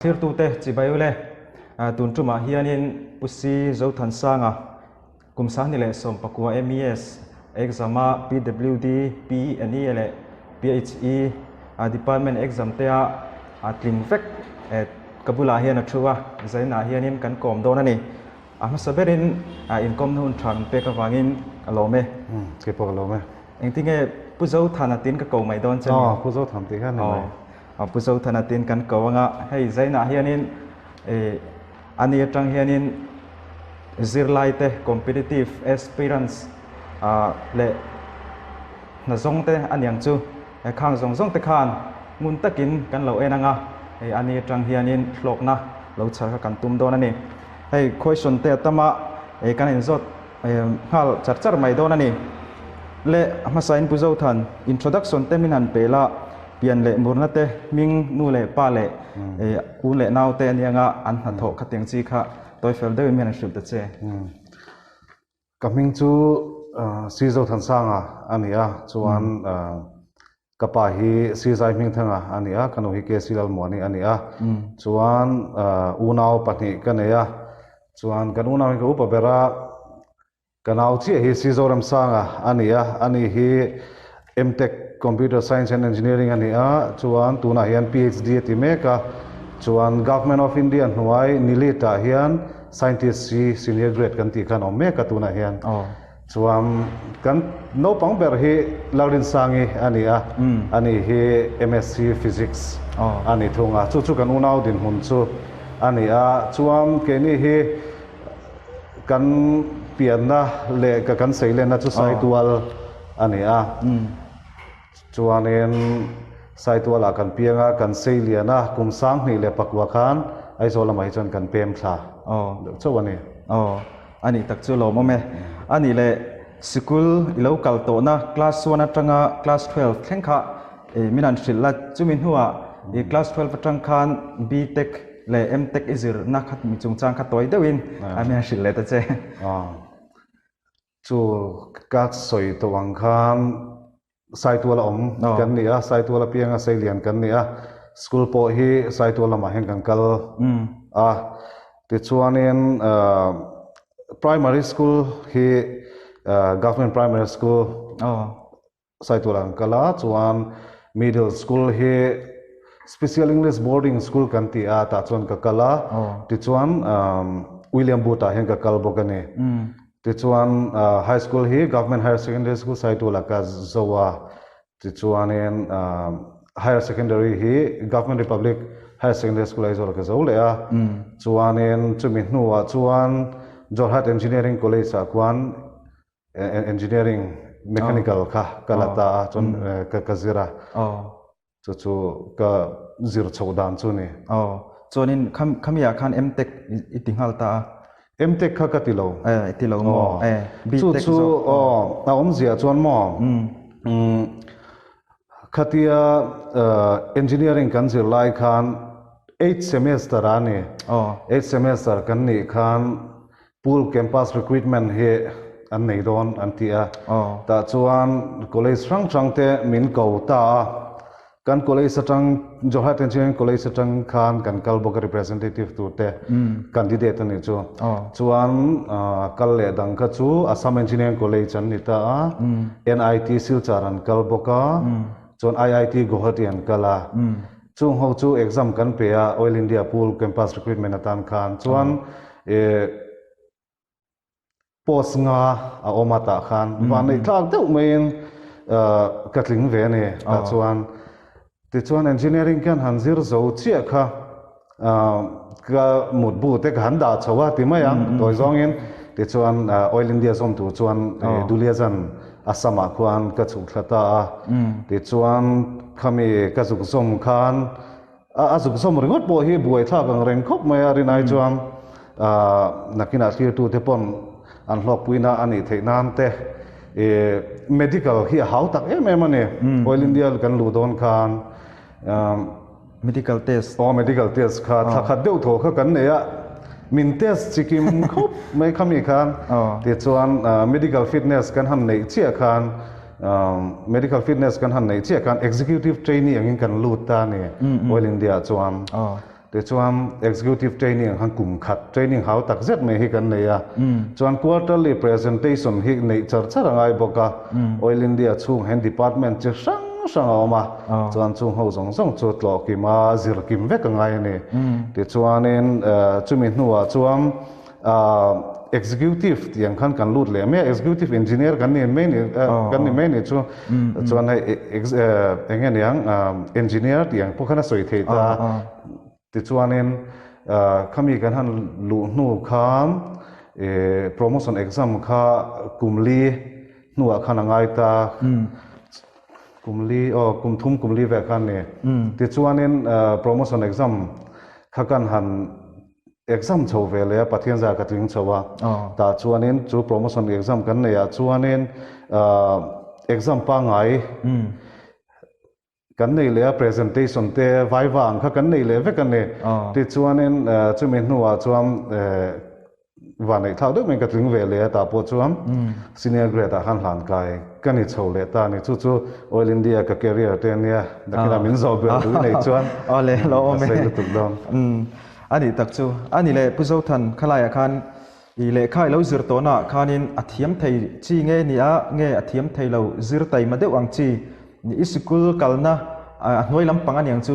Thirtute chibai ule, tun tumah hianin Pu Si Zothansanga kum 2019 MES exam-a PWD, PNE leh PHE department exam te a tling vek ka bulah hian a thu a, zainah hianin kan kawm dawn a ni. A hmasa berin inkawmna hun tha min pek avangin ka lawm e. Kei pawh ka lawm e. Engtinge Pu Zothana tiin ka ko mai dawn che ni? Aw, Pu Zothan tih kha ni mai. Aw, Pu Zothana tiin kan ko anga hei zainah hianin ani atang hianin zirlaite competitive aspirants leh hna zawng te a niang chu khang zawng zawng te khan ngun takin kan lo en anga hei ani atang hianin hlawkna lo chhar kha kan tum dawn a ni. Hei question te a tam a, kan inzawt nghal char char mai dawn a ni. Le a hmasain Pu Zothan, introduction te min han pe la, pian leh murna te, hming, nu leh pa leh u leh nau te ania nga an hnathawh khatiang chi kha tawifel deuhin min han hrilh ta che. Ka hming chu Si Zothansanga a ni a, chuan ka pa hi Si Zai Hmingthanga a ni a, ka nu hi KC Lalmuani a ni a, chuan unau pahnih ka nei a, chuan kan unau hi ka upa ber a, ka nau chiah hi Si Zoramsanga a ni a, ani hi MTech Computer Science and Engineering a ni a, chuan tunah hian PhD a ti mek a, chuan Government of India hnuai NILIT ah hian Scientist C Senior Grade kan tih khan a awm mek a tunah hian. Chuan kan naupang ber hi Lalrinsangi a ni a, ani hi MSc Physics a ni thung a, chu chu kan unau dinhmun chu a ni a, chuan keini hi Kan pianna leh ka kan seilenna chu Saitual a ni a. Chuanin Saitualah kan piang a, kan seilian a, kum 2009 khan Aizawl lamah hi chuan kan pem thla deuh chauh a ni. Aw, a nih tak chu lawmawm e. A nih leh sikul i lo kal tawhna class one atanga class 12 thleng kha min han hrilh la, chumi hnuah i class 12 atang khan B-Tech leh MTech i zirna kha mi chungchang kha tawi deuhin a min hrilh leh ta che. Chu ka sawi tawh ang khan Saitual a awm kan ni a, Saitual apianga Seilian kan ni a, school pawh hi Saitual lamah hian kan kal a, tichuanin primary school hi Government Primary School Saitual an kal a, chuan middle school hi Special English Boarding School kan ti a, tah chuan ka kal a, tichuan William Booth ah hian ka kal bawk a ni. Tichuan high school hi Government Higher Secondary School Saitual ah ka zo a, tichuanin higher secondary hi Government Republic Higher Secondary School Aizawl ah ka zo leh a, chuanin chumi hnuah chuan Jorhat Engineering College ah khuan Engineering mechanical kha ka la ta a chuan ka zir a chu chu ka zir chhoh dan chu ni. Aw chuanin khami ah khan MTech i ti nghal ta a. MTech kha ka ti lo. I ti lo maw? BTech chu chu aw a awmzia chuan maw khatia engineering kan zir lai khan eight semester a ni. Eight semester kan nih khan Pool Campus Recruitment hi an nei dawn an ti a, tah chuan college hrang hrang te min ko ta a, kan college atang Jorhat Engineering College atang khan kan kal bawk a representative tur te candidate a nih chu, chuan kal leh dang kha chu Assam Engineering College an ni ta a, NIT Silchar an kal bawk a, chuan IIT Guwahati an kal a, chung ho chu exam kan pe a Oil India Pool Campus Recruitment atan khan chuan E post nga a awm a tah khan van neih tlak deuh maiin ka tling ve a ni tah chuan tichuan engineering khian han zir zo chiah kha ka mutbu te ka han dah chho a ti mai ang tawi zawngin tichuan oil india zawm tur chuan Duliajan Assam ah khuan ka chhuk thla ta a tichuan khami ka zuk zawm khan A zuk zawm ringawt pawh hi buaithlak ang reng khawp mai a, rinai chuan nakinah thlirtute pawn an hlawkpuina a nih theih nan te medical hi a hau tak em em a ni. Oil India kan luh dawn khan Medical test. Aw medical test kha thla khat deuh thaw kha kan nei a, min test chikim khawp mai khami khan tichuan medical fitness kan han neih chiah khan Medical fitness kan han neih chiah khan executive trainee angin kan lut ta a ni Oil India ah chuan. Tichuan Executive Training ang khan kum khat training hau tak zet mai hi kan nei a. Chuan Quarterly Presentation hi neih char char a ngai bawk a. Oil India chhung hian department chi hrang hrang a awm a. Chuan chung ho zawng zawng chu tlawh kim a, zir kim vek a ngai a ni. Tichuanin chumi hnuah chuan Executive tih ang khan kan lut leh mai a, Executive Engineer kan ni mai ni kan ni mai ni chu chuan hei eng nge niang Engineer tih ang pawh khan a sawi thei ta tichuanin khami kan han luh hnu khan promotion exam kha kum li hnuah khan a ngai ta kum li aw kum thum kum li vel khan ni tichuanin promotion exam kha kan han Exam chho ve leh a, Pathian zar ka tling chho a. Tah chuanin chu promotion exam kan neih ah chuanin exam pangngai kan nei leh a, presentation te viva ang kha kan nei leh vek a ni. Tichuanin chumi hnuah chuan vanneih thlak deuh mai ka tling ve leh a, tah pawh chuan senior grade ah khan hlan kai ka ni chho leh ta a ni. Chu chu Oil India ka career te a nia, nakinah min zawh ber duh i nei chuan ka sawi lutuk dawn. A nih tak chu. A ni le, Pu Zothan, khalaiah khan i lehkha i lo zir tawhnaah khanin a thiam thei chi nge ni a, nge a thiam thei lo zir taima deuh ang chi? I sikul kalna a hnuai lampang a niang chu,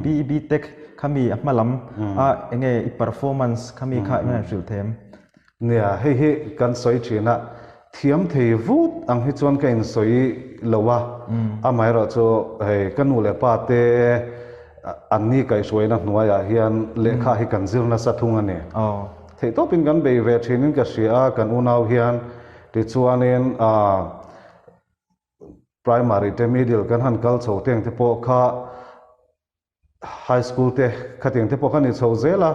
BEB Tech khami a hma lam a enge i performance khami kha eng an hrilh them? Nia, hei hi kan sawi thin a, thiam thei vut ang hi chuan ka insawi lo a, amaherawh chu hei ka nu leh pa te an ni kaihhruaina hnuaiah hian lehkha hi kan zir nasa thung a ni. Theihtawpin kan bei ve thinin ka hria a, kan unau hian tichuanin primary te middle kan han kal chho teng te pawh kha High school te khatiang te pawh kha ni chho zel a,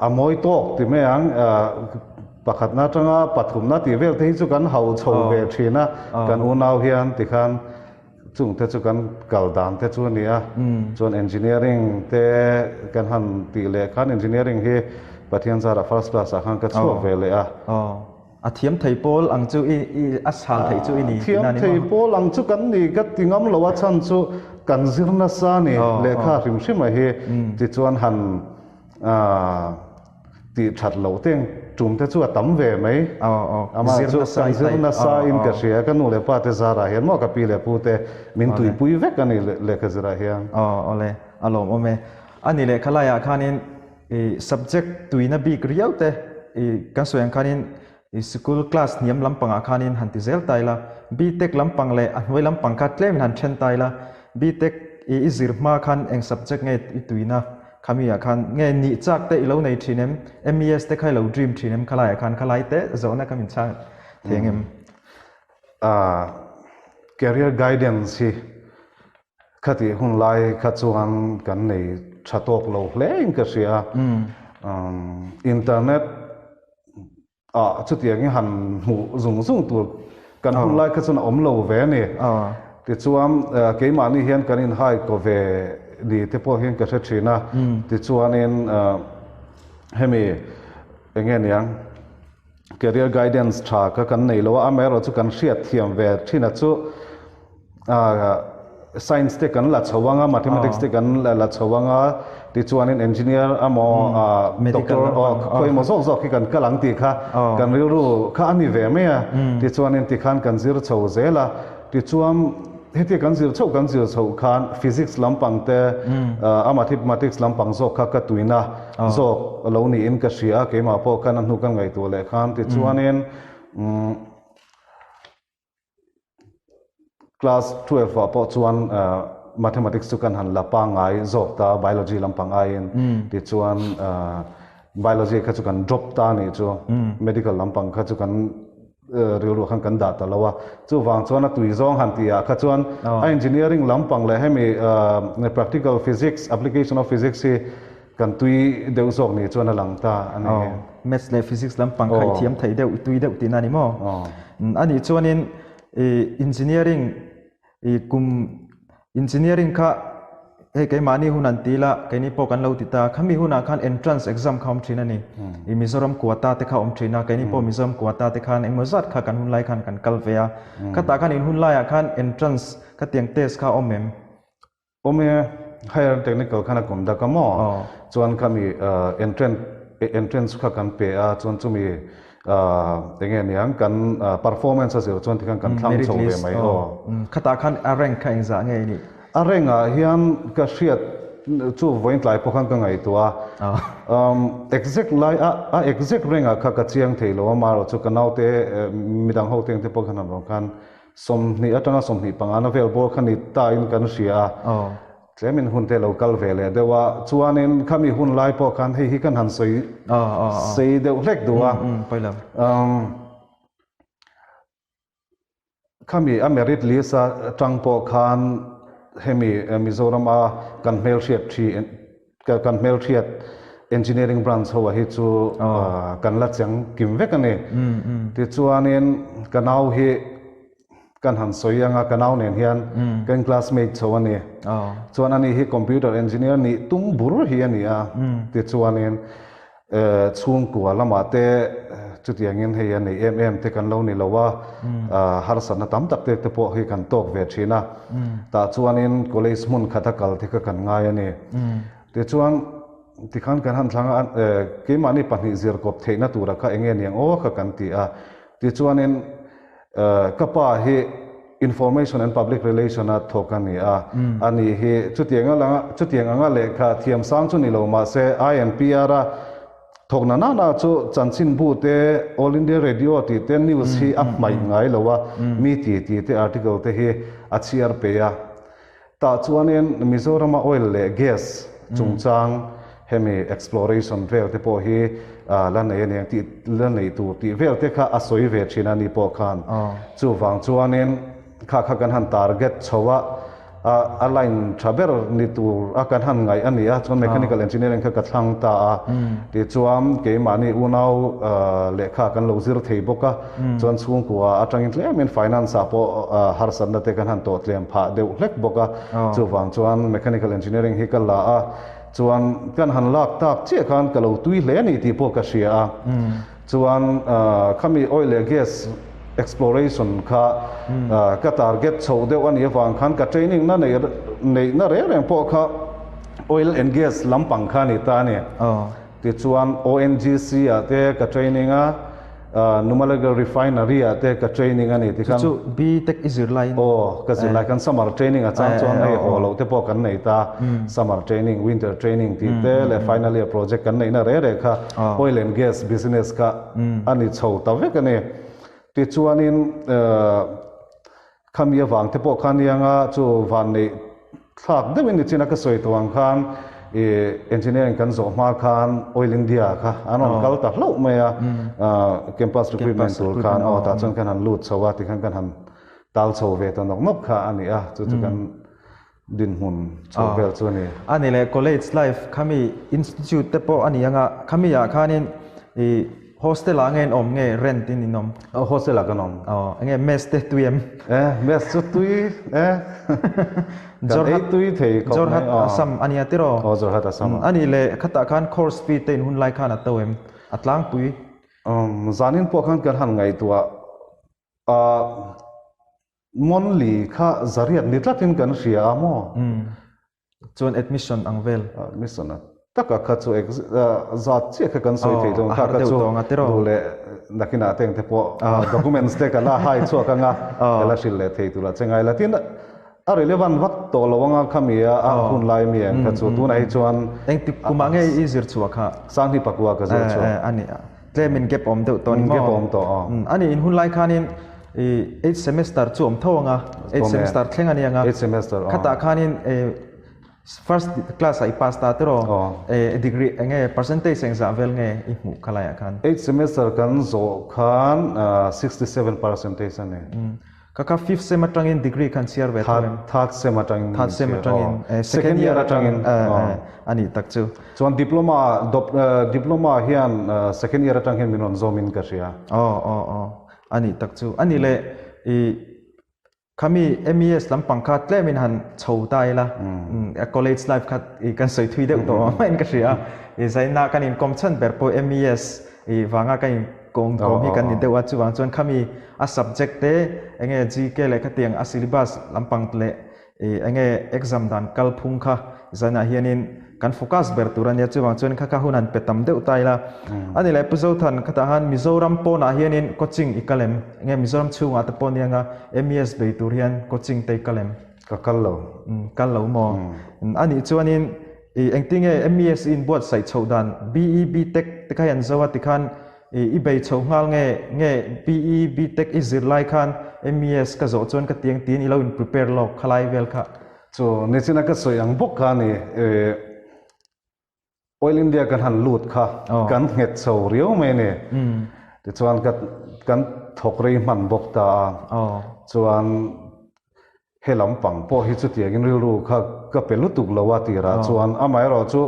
a mawi tawk ti mai ang, pakhatna atanga pathumna tih vel te hi chu kan hau chho ve thin a, kan unau hian tikhan chung te chu kan kal dan te chu a ni a, chuan engineering te kan han tih leh khan engineering hi Pathian zarah first class ah khan ka chhuak ve leh a. A thiam thei pawl ang chu i i a chhal theih chu i ni tihna ni maw? Thiam thei pawl ang chu kan ni ka ti ngam lo a chhan chu kan zir nasa a ni lehkha hrim hrim a hi tichuan han tih that loh te tum te chu a tam ve mai amah chu kan zir nasa in ka hria ka nu leh pa te zarah hian maw ka pi leh pu te min tuipui vek a ni lehkha zirah hian. Aw awle a lawmawm e. A ni lehkha laiah khanin I subject tuina bik riau te i kan sawi ang khanin i sikul class hniam lampangah khanin han ti zel ta ila, BTech lampang leh a hnuai lampang kha tlemin han then ta ila, BTech i i zir hma khan eng subject nge i tuina khami ah khan nge nih chak te i lo nei thin em, MES te kha i lo dream thin em khalaiah khan khalai te zawhna kha min chhang thei ang em? Career guidance hi Khatih hun lai kha chuan kan nei tha tawk lo hle in ka hria. Internet ah chutiang hi han hmuh zung zung tur kan hun lai kha chuan a awm lo ve a ni. Tichuan keimahni hian kan inhai kaw ve ni te pawh hian ka hre thin a. Tichuanin hemi eng nge niang career guidance tha kha kan nei lo a, amaherawhchu kan hriatthiam ve thin a chu. Science te kan la chho anga, mathematics te kan la chho anga, tichuanin engineer emaw doctor khawi emaw zawk zawk hi kan kal ang tih kha kan rilru kha a ni ve mai a, tichuanin tikhan kan zir chho zel a, tichuan hetia kan zir chhoh kan zir chhoh khan physics lampang te a mathematics lampang zawk kha ka tuina zawk lo niin ka hria a, keimah pawh khan a hnu kan ngaihtuah leh khan tichuanin Class 12 ah pawh chuan mathematics chu kan han la pangngai zawk ta biology lampang aiin tichuan biology kha chu kan drop ta anih chu medical lampang kha chu kan rilru khan kan dah ta lo a chuvang chuan a tui zawng han tih ah kha chuan a engineering lampang leh hemi practical physics application of physics hi Kan tui deuh zawk ni chuan a lang ta a ni. Aw, Maths leh Physics lampang kha i thiam thei deuh, i tui deuh tihna a ni maw? A nih chuanin i engineering i kum engineering kha hei keimahni hun an ti la, keini pawh kan lo ti ta, khami hunah khan entrance exam kha awm thin a ni. I Mizoram quota te kha awm thin a, keini pawh Mizoram quota te khan engmaw zat kha kan hun lai khan kan kal ve a. Khatah khan in hun laiah khan entrance khatiang test kha a awm em? Awm e. Higher Technical khan a conduct a maw? Chuan khami entrance entrance kha kan pe a, chuan chumi eng nge niang kan performance a zir chuan tikhan kan thlang chho ve mai aw. Khatah khan a rank kha engzah nge i nih? A rank ah hian ka hriat chu vawiin tlai pawh khan ka ngaihtuah a, exact lai a a exact rank ah kha ka chiang thei lo a, amaherawh chu ka naute midang ho te ang te pawh khan han rawn khan 20 atanga 25 na vel bawr kha ni ta in kan hria a, tlemin hun te lo kal ve leh deuh a, chuanin khami hun lai pawh khan hei hi kan han sawi sei deuh hlek duh a, khami a merit list a tang pawh khan hemi Mizoram a kan hmelhriat thi Kan hmelhriat Engineering branch ho ah hi chu kan la cheng kim vek a ni. Tichuanin ka nau hi kan han sawi ang a, ka nau nen hian kan classmate chho a ni. Chuan ani hi computer engineer nih tum bur hi a ni a. Tichuanin Chhungkua lamah te chutiangin hei a nei em em te kan lo ni lo a, harsatna tam tak te te pawh hi kan tawk ve thin a, tah chuanin college hmun khata kal te kha kan ngai a ni. Tichuan tikhan kan han thlang a, keimahni pahnih zir kawp theihna tura kha enge niang aw kha kan ti a, tichuanin Ka pa hi Information and Public Relation a thawk a ni a, a ni hi chutiang anga chutiang anga lehkha thiam sang chu ni lo mahse INPR a thawk na nana chu chanchinbu te All India Radio tih te news hi a hmaih ngai lo a, mi ti ti te article te hi a chhiar pe a. Tah chuanin Mizorama oil leh gas chungchang hemi exploration vel te pawh hi la nei a ni ang tih la nei tur tih vel te kha a sawi ve thin a ni pawh khan. Chuvang chuanin kha kha kan han target chho a, a line tha ber ni tur a kan han ngaih a ni a, chuan mechanical engineering kha ka thlang ta a. Tichuan keimahni unau lehkha kan lo zir thei bawk a. Chuan chhungkua atangin tlemin finance ah pawh harsatna te kan han tawh tlem phah deuh hlek bawk a, chuvang chuan mechanical engineering hi ka la a, chuan kan han lak tak chiah khan ka lo tui hle a ni tih pawh ka hria a, chuan khami oil leh gas exploration kha ka target chhoh deuh a nih avang khan ka training na neih neihna reng reng pawh kha oil and gas lampang kha a ni ta a ni. Tichuan ONGC ah te ka training a, Numaligarh Refinery ah te ka training a ni tikhan. Chu chu B-Tech i zir laiin? Aw, ka zir lai khan summer training a chang chuan hei haw loh te pawh kan nei ta, summer training, winter training tih te leh final year project kan neihna reh reh kha oil and gas business kha a ni chho ta vek a ni. Tichuanin Khami avang te pawh kha anianga chu vanneih thlak deuhin nichin a ka sawi tawh ang khan i engineering kan zawh hma khan Oil India kha an rawn kal ta hlauh mai a, campus recruitment tur khan aw tah chuan kan han lut chho a tikhan kan han tal chho ve ta nawk nawk kha a ni a, chu chu kan dinhmun chho vel chu a ni. A ni leh college life khami institute te pawh a ni anga khami ah khanin i Hostel ah nge in awm nge rent in in awm? Aw hostel ah kan awm. Aw enge mess te tui em? E mess chu tui e kan ei tui thei khawp mai. Jorhat Assam a nia tiraw? Aw Jorhat Assam ah. A nih leh khatah khan course fee te in hun lai khan a to em? A tlangpui. Zanin pawh khan kan han ngaihtuah a monthly kha zariat ni tlatin kan hria a maw? Chuan admission ang vel. Admission a taka kha chu zat chiah kha kan sawi thei dawn kha kha chu duh leh nakinah te engte pawh documents te ka la hai chhuak anga ka la hrilh leh thei tur a che ngai la. Tin a relevant vak tawh lo anga khami a hun lai mi ang kha chu tunah hi chuan Engtik kumah nge i zir chhuah kha? Sanghni pakua ka zir chhuah. A ni a. Tlem in gap awm deuh tawh a ni maw? Gap awm tawh aw. A ni in hun lai khanin i eight semester chu awm tho ang a, eight semester thleng a ni ang a. Eight semester aw. Khatah khanin first class ah i pass ta tiraw? Aw. Degree eng nge percentage engzah vel nge i hmuh kha laiah khan? Eight semester kan zawh khan 67 percentage a ni. Ka kha fifth sem atangin degree khan chhiar ve tho em? Third sem atangin Third sem atangin second year atangin a nih tak chu. Chuan diploma diploma hian second year atang hian min rawn zawm in ka hria. Aw aw aw a nih tak chu. A nih leh i khami MES lampang kha tlemin han chho ta ila college life kha i kan sawi thui deuh tawh awm in ka hria. I zaina kan inkawm chhan ber pawh MES i vanga kan in Kawng kawm hi kan ni deuh a, chuvang chuan khami a subject te enge GK leh khatiang a syllabus lampang leh I enge exam dan kalphung kha zanah hianin kan focus ber tur a nia, chuvang chuan kha kha hun han pe tam deuh ta ila. A ni leh Pu Zothan khatah khan Mizoram pawnah hianin coaching i kal em? Enge Mizoram chhungah te pawh nia nga MES bei tur hian coaching te i kal em? Ka kal lo. Kal lo maw? A nih chuanin i engtinge MES i inbuatsaih chhoh dan BE BTech te kha hian zo a tikhan I i bei chho nghal nge nge PE BTech i zir lai khan MES ka zawh chuan ka tiang tiin i lo in prepare lawk khalai vel kha. Chu nichina ka sawi ang bawk kha ni i Oil India kan han lut kha kan nghet chho riau mai ni. Tichuan ka kan thawk rei hman bawk ta a chuan he lampang pawh hi chutiangin rilru kha ka pe lutuk lo a tirah chuan amaherawhchu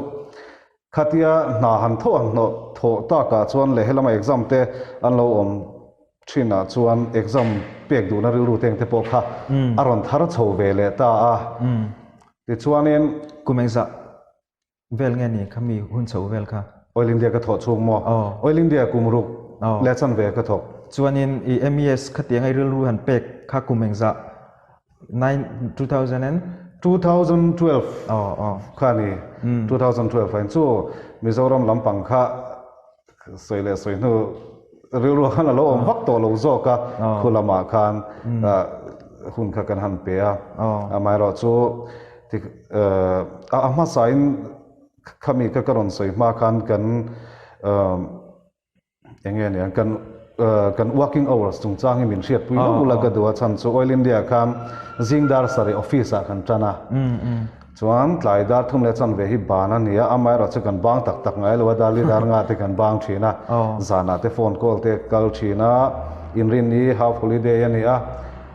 Khatia hna han tho ang hnawh thawh takah chuan leh helama exam te an lo awm thinah chuan exam pek duhna rilru teng te pawh kha a rawn thar chho ve leh ta a. Tichuanin. Kum engzah vel nge ni khami hun chho vel kha? Oil India ka thawh chhung maw? Oil India kum ruk leh chanve ka thawk. Chuanin i MES khatianga i rilru han pek kha kum engzah 9 2000 and 2012 kha ni 2012 ain chu Mizoram lampang kha sawi leh sawi hnu rilru khan alo awm vak tawh lo zawk a khu lamah khan hun kha kan han pe a amaherawh chu a hmasain khami kha ka rawn sawi hma khan kan Eng nge nia, kan kan working hours chungchang hi min hriatpui lo la ka duh a chhan chu Oil India khan zing dar sarih office ah kan tan a, chuan tlai dar thum leh chanve hi ban a ni a, amaherawh chu kan bang tak tak ngai lo a, darli dar nga te kan bang thin a, zanah te phone call te kal thin a, inrinni half holiday a ni a,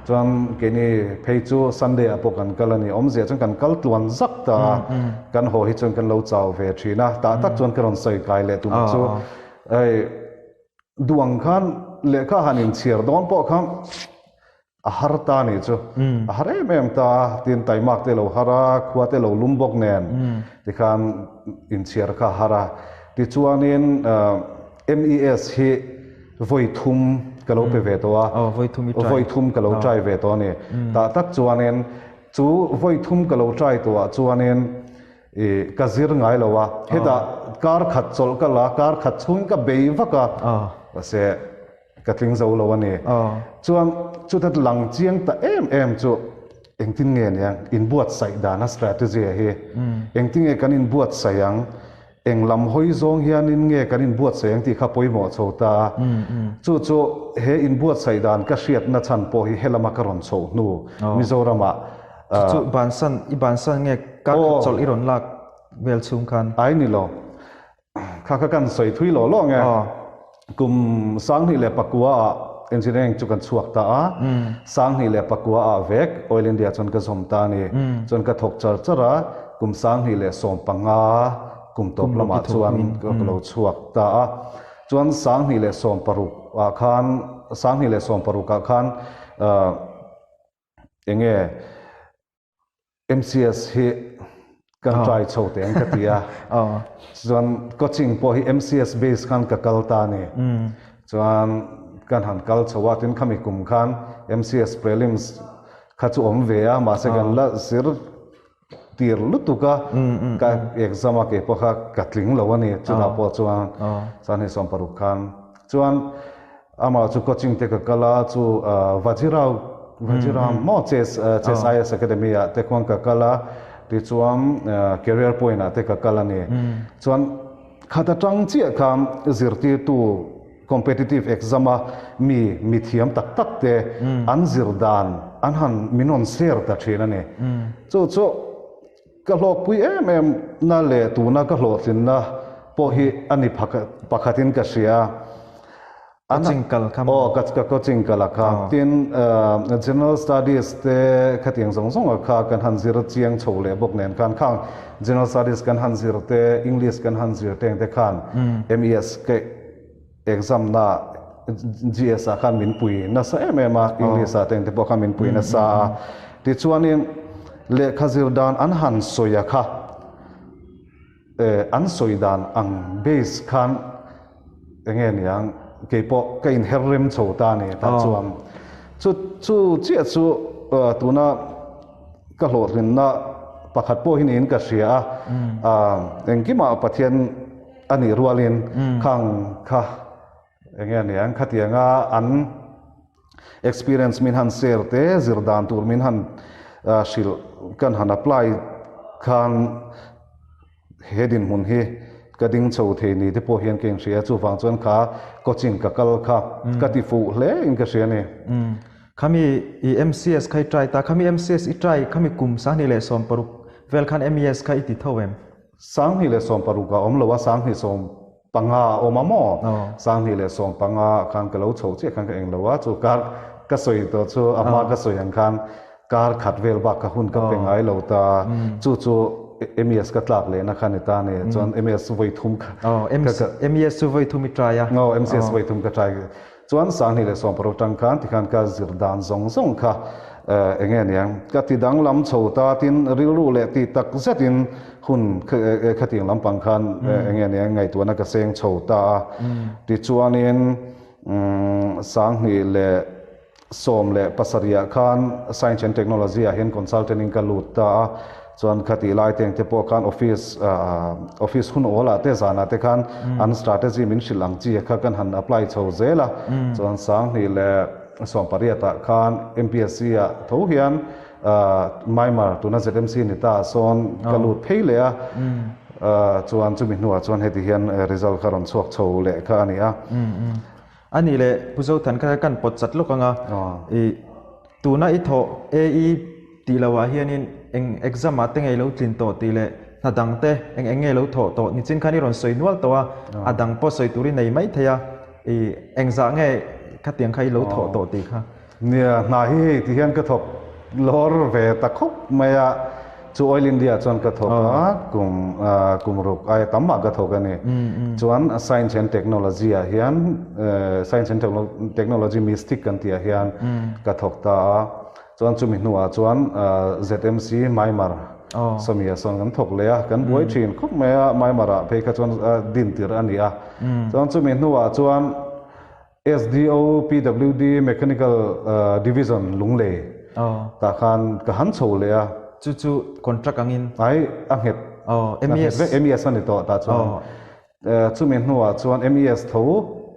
chuan keini phei chu Sunday ah pawh kan kal a ni, awmzia chuan kan kal tluan zak ta a, kan haw hi chuan kan lo chau ve thin a, tah tak chuan ka rawn sawi kai leh tum chu. Hei duang khan lehkha han inchhiar dawn pawh kha a har ta nih chu. A har em em ta a, tin taimak te lo har a, khua te lo lum bawk nen tikhan inchhiar kha a har a. Tichuanin MES hi vawi thum ka lo pe ve tawh a, vawi thum ka lo try ve tawh a ni. Tah tak chuanin chu vawi thum ka lo try tawh ah chuanin I ka zir ngai lo a, hetah kar khat chawlh ka la, kar khat chhung ka bei vak a, mahse ka tling zo lo a ni. Chuan chuta lang chiang ta em em chu engtin nge nia inbuatsaih dana strategy a hi, engtin nge kan inbuatsaih ang, eng lam hawi zawng hianin nge kan inbuatsaih ang tih kha pawimawh chho ta a. Chu chu he inbuatsaih dan ka hriatna chhan pawh hi helama ka rawn chhoh hnu Mizoramah Chu chu bansan, i bansan nge kar khat chawlh i rawn lak vel chhung khan? Ai ni lo. Kha kha kan sawi thui lo lo nge. Kum 2009 ah engineering chu kan chhuak ta a, 2009 ah vek Oil India chuan ka zawm ta a ni. Chuan ka thawk char char a, kum 2015 kum tawp lamah chuan ka lo chhuak ta a. Chuan 2016 ah khan, 2016 ah khan Enge MCS hi kan try chho teh ang ka ti a. Chuan coaching pawh hi MCS base khan ka kal ta a ni. Chuan kan han kal chho a, tin khami kum khan MCS prelims kha chu awm ve a, mahse kan la zir tir lutuk a, ka exam a kei pawh kha ka tling lo a ni, chutah pawh chuan 2016 khan chuan amah chu coaching te ka kal a, chu Vajirao Vajiram maw chess chess IAS Academy ah te khuan ka kal a, tichuan career point ah te ka kal a ni, chuan khat atang chiah khan zirtirtu Competitive exam a mi mithiam tak tak te an zir dan an han min rawn share ta thin a ni. Chu chu ka hlawkpui em em na leh tuna ka hlawhtlinna pawh hi a ni pakhatin ka hria. Coaching kal kha maw? Aw, ka coaching kal a kha. Tin, General Studies te khatiang zawng zawng a kha kan han zir chiang chho leh bawk nen khan khang General Studies kan han zir te, English kan han zir te ang te khan MES ka exam na GS ah khan min pui nasa em em a, English ah te ang te pawh khan min pui nasa a. Tichuanin lehkha zir dan an han sawi a kha an sawi dan ang base khan eng nge niang keipawh ka inher rem chho ta a ni tah chuan chu chu chiah chu tuna. ka hlawhtlinna pakhat pawh hi niin ka hria a, engkimah Pathian a nih rualin khang kha eng nge aniang khatianga an experience min han share te zir dan tur min han hrilh kan han apply khan He dinhmun hi ka ding chho thei ni te pawh hian ka inhria, chuvang chuan kha coaching ka kal kha ka ti fuh hle in ka hria a ni. Khami i MCS kha i try ta, khami MCS i try khami kum 2016 vel khan MES kha i ti tho em? 2016 ah awm lo a, 2015 a awm a maw? 2015 ah khan ka lo chho chiah khan ka eng lo a, chu kar ka sawi tawh chu a hma ka sawi ang khan Kar khat vel bak ka hun ka pe ngai lo ta, chu chu MES ka tlak lehna kha ni ta ni, chuan MES chu vawi thum ka MES chu vawi thum i try a. Aw, MCS vawi thum ka try. Chuan 2016 tang khan tikhan ka zir dan zawng zawng kha eng nge niang, ka ti danglam chho ta tin rilru leh tih tak zetin hun khatiang lampang khan eng nge niang ngaihtuahna ka seng chho ta a. Tichuanin 2017 ah khan Science and Technology ah hian consultant in ka lut ta a, chuan khatih lai te engte pawh khan office office hun awl ah te zan ah te khan an strategy min hrilh ang chi kha kan han apply chho zel a, chuan 2018 ah khan MPSC ah tho hian Myanmar tuna ZMC ni ta ah sawn ka lut phei leh a, chuan chumi hnuah chuan heti hian result kha rawn chhuak chho leh kha a ni a. A nih leh Pu Zothan kha kan pawt chat lawk ang a, i tuna i thawh AE tih loh ah hianin eng exam ah te nge i lo tlin tawh tih leh hna dang te eng eng nge i lo thawh tawh nichin khan i rawn sawi nual tawh a, a dang pawh sawi tur i nei mai thei a, i engzah nge khatiang kha i lo thawh tawh tih kha. Nia, hna hi hei ti hian ka thawk lawr ve ta khawp mai a, chu Oil India chuan ka thawk a, kum kum ruk aia tam mah ka thawk a ni. Chuan Science and Technology ah hian Science and Technology Mystic kan tih ah hian ka thawk ta a, chuan chumi hnuah chuan ZMC Myanmar sawmi ah sawn kan thawk leh a, kan buai thin khawp mai a, Myanmar ah phei kha chuan din tirh a ni a, chuan chumi hnuah chuan SDO PWD Mechanical Division Lunglei tah khan ka han chho leh a. Chu chu contract angin? Ai, a nghet. MES. MES a ni tawh tah chuan. Chumi hnuah chuan MES tho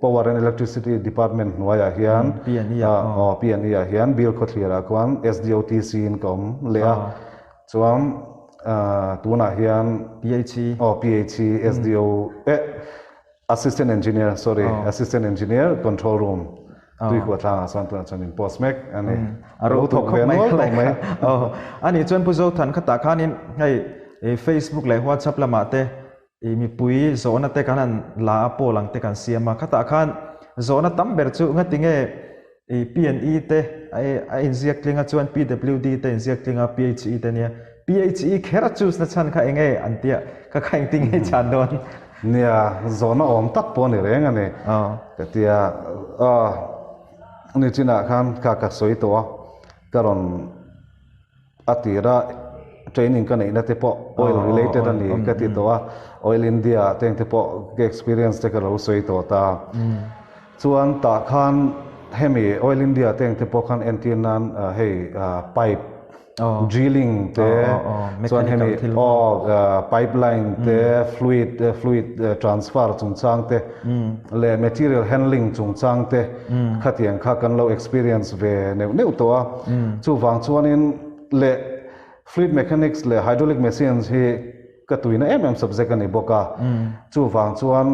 Power and Electricity Department hnuaiah hian P&E ah. Aw, P&E ah hian Bill Khawthlir ah khuan SDOTC in ka awm leh a. Chuan tunah hian PHE. Aw, PHE SDO eh. Assistant Engineer, sorry, Assistant Engineer, Control Room, Tuikhuah tlangah chuan tunah chuan in post mek a ni. A ro thawk ve nual tawh mai. A nih chuan Pu Zothan khatah khanin hei Facebook leh WhatsApp lamah te mipui zawhna te kan han la a poll ang te kan siam a, khatah khan zawhna tam ber chu ngatinge P&E te a inziak tling a chuan PWD te inziak tling a PHE te nia. PHE kher a choose na chhan kha enge an tia ka kha engtin nge chhan dawn? Nia, zawhna awm tak pawh a ni reng a ni. Ka tia, ni chinah khan ka ka sawi tawh a, ka rawn A tira training ka neihna te pawh oil related a ni ka ti tawh a, Oil India ah te engte pawh ka experience te ka lo sawi tawh ta. Chuan tah khan hemi Oil India te engte pawh khan entir nan hei pipe drilling te chuan hemi aw pipeline te fluid fluid transfer chungchang te leh material handling chungchang te khatiang kha kan lo experience ve neuh neuh tawh a. Chuvang chuanin leh fluid mechanics leh hydraulic machines hi ka tuina em em subject a ni bawk a. Chuvang chuan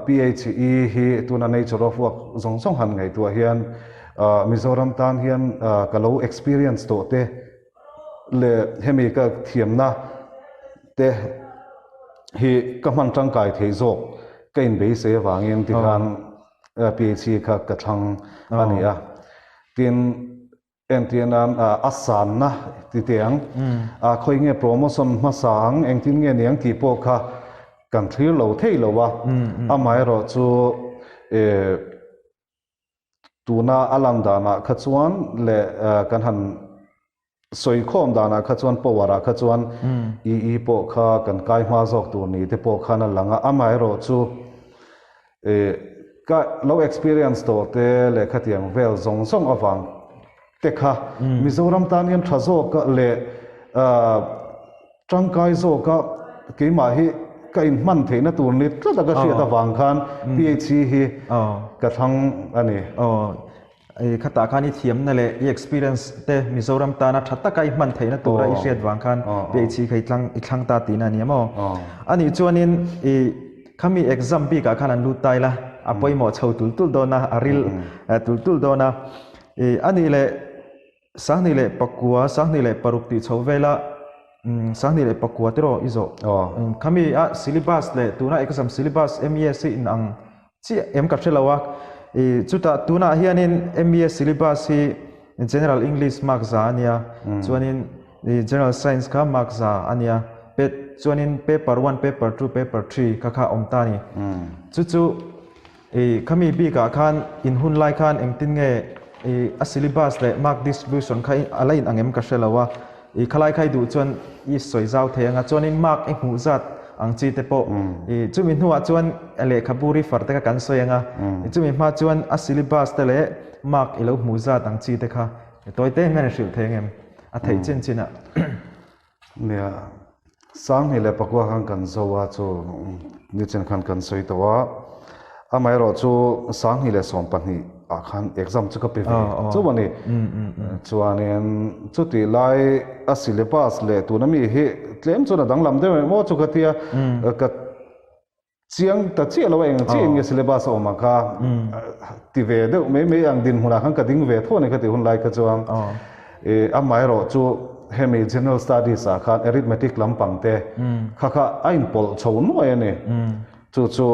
PHE hi tuna nature of work zawng zawng han ngaihtuah hian Mizoram tan hian ka lo experience tawh te leh hemi ka thiamna te hi ka hman tangkai theih zawk ka inbeisei avangin tikhan PHE kha ka thlang a ni a. Tin, entir nan a sanna ti teh ang, khawi nge promotion hmasa ang, engtin nge ni ang tih pawh kha kan thlir lo thei lo a. Amaherawh chu Tuna a lan danah kha chuan leh kan han sawi khawm danah kha chuan power ah kha chuan EE pawh kha kan kai hma zawk tur ni te pawh khan a lang a, amaherawhchu ka lo experience tawh te leh khatiang vel zawng zawng avang te kha Mizoram tan hian tha zawk leh. Tangkai zawka keimah hi ka inhman theihna tur ni tlat a ka hriat avang khan PHC hi ka thlang a ni. Khatah khan i thiamna leh i experience te Mizoram tana tha taka i hman theihna tura i hriat vang khan PHC kha i tlang i thlang ta tihna a ni a maw? Anih chuanin i khami exam bikah khan an lut ta ila a pawimawh chho tul tul dawn a, a ril tul tul dawn a. Anih leh 2009, 2006 tih chho vela 2009 tiraw i zawh. Khami a syllabus leh tuna exam syllabus MES hi inang chiah em ka hre lo a. Chutah tunah hianin MES syllabus hi General English mark za a nia, chuanin General Science kha mark za a nia, chuanin paper one, paper two, paper three kha kha awm ta a ni. Chu chu I khami bikah khan in hun lai khan engtin nge i a syllabus leh mark distribution kha a la in ang em ka hre lo a, i khalai kha i duh chuan i sawi zau thei ang a, chuanin mark i hmuh zat ang chi te pawh i chumi hnuah chuan lehkhabu refer te kha kan sawi ang a, i chumi hma chuan a syllabus te leh mark i lo hmuh zat ang chi te kha tawi te hian i hrilh thei ang em a theih chin chin ah. Nia, 2009 khan kan zo a, chu nichin khan kan sawi tawh a, amaherawhchu 2012 ah khan exam chu ka pe ve chauh a ni. Chuanin chutih lai a syllabus leh tuna mi hi tlem chuan a danglam deuh em aw chu ka tia, ka Chiang ta chiah lo a eng chiah in nge syllabus a awm ang kha ti ve deuh mai mai ang dinhmunah khan ka ding ve tho a ni ka tih hun lai kha chuan amaherawh chu hemi general studies ah khan arithmetic lampang te kha kha a inpawlh chho nuai a ni chu chu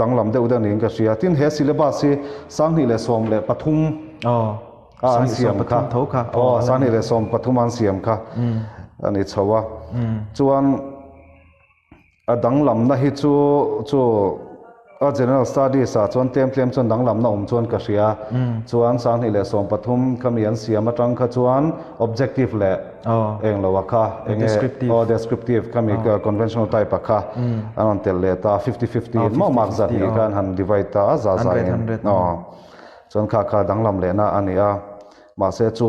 danglam deuh deuh niin ka hria tin he syllabus hi 2013 a an siam kha aw 2013 an siam kha a ni chho a chuan A danglamna hi chu chu a General Studies ah chuan tlem tlem chuan danglamna awm chuan ka hria. Chuan 2013 khami an siam atang kha chuan objective leh eng lo a kha eng nge aw descriptive khami conventional type a kha an rawn telh leh ta 50 50 in maw mark zat hnih khan han divide ta a za za in aw chuan kha kha danglam lehna a ni a. Mahse chu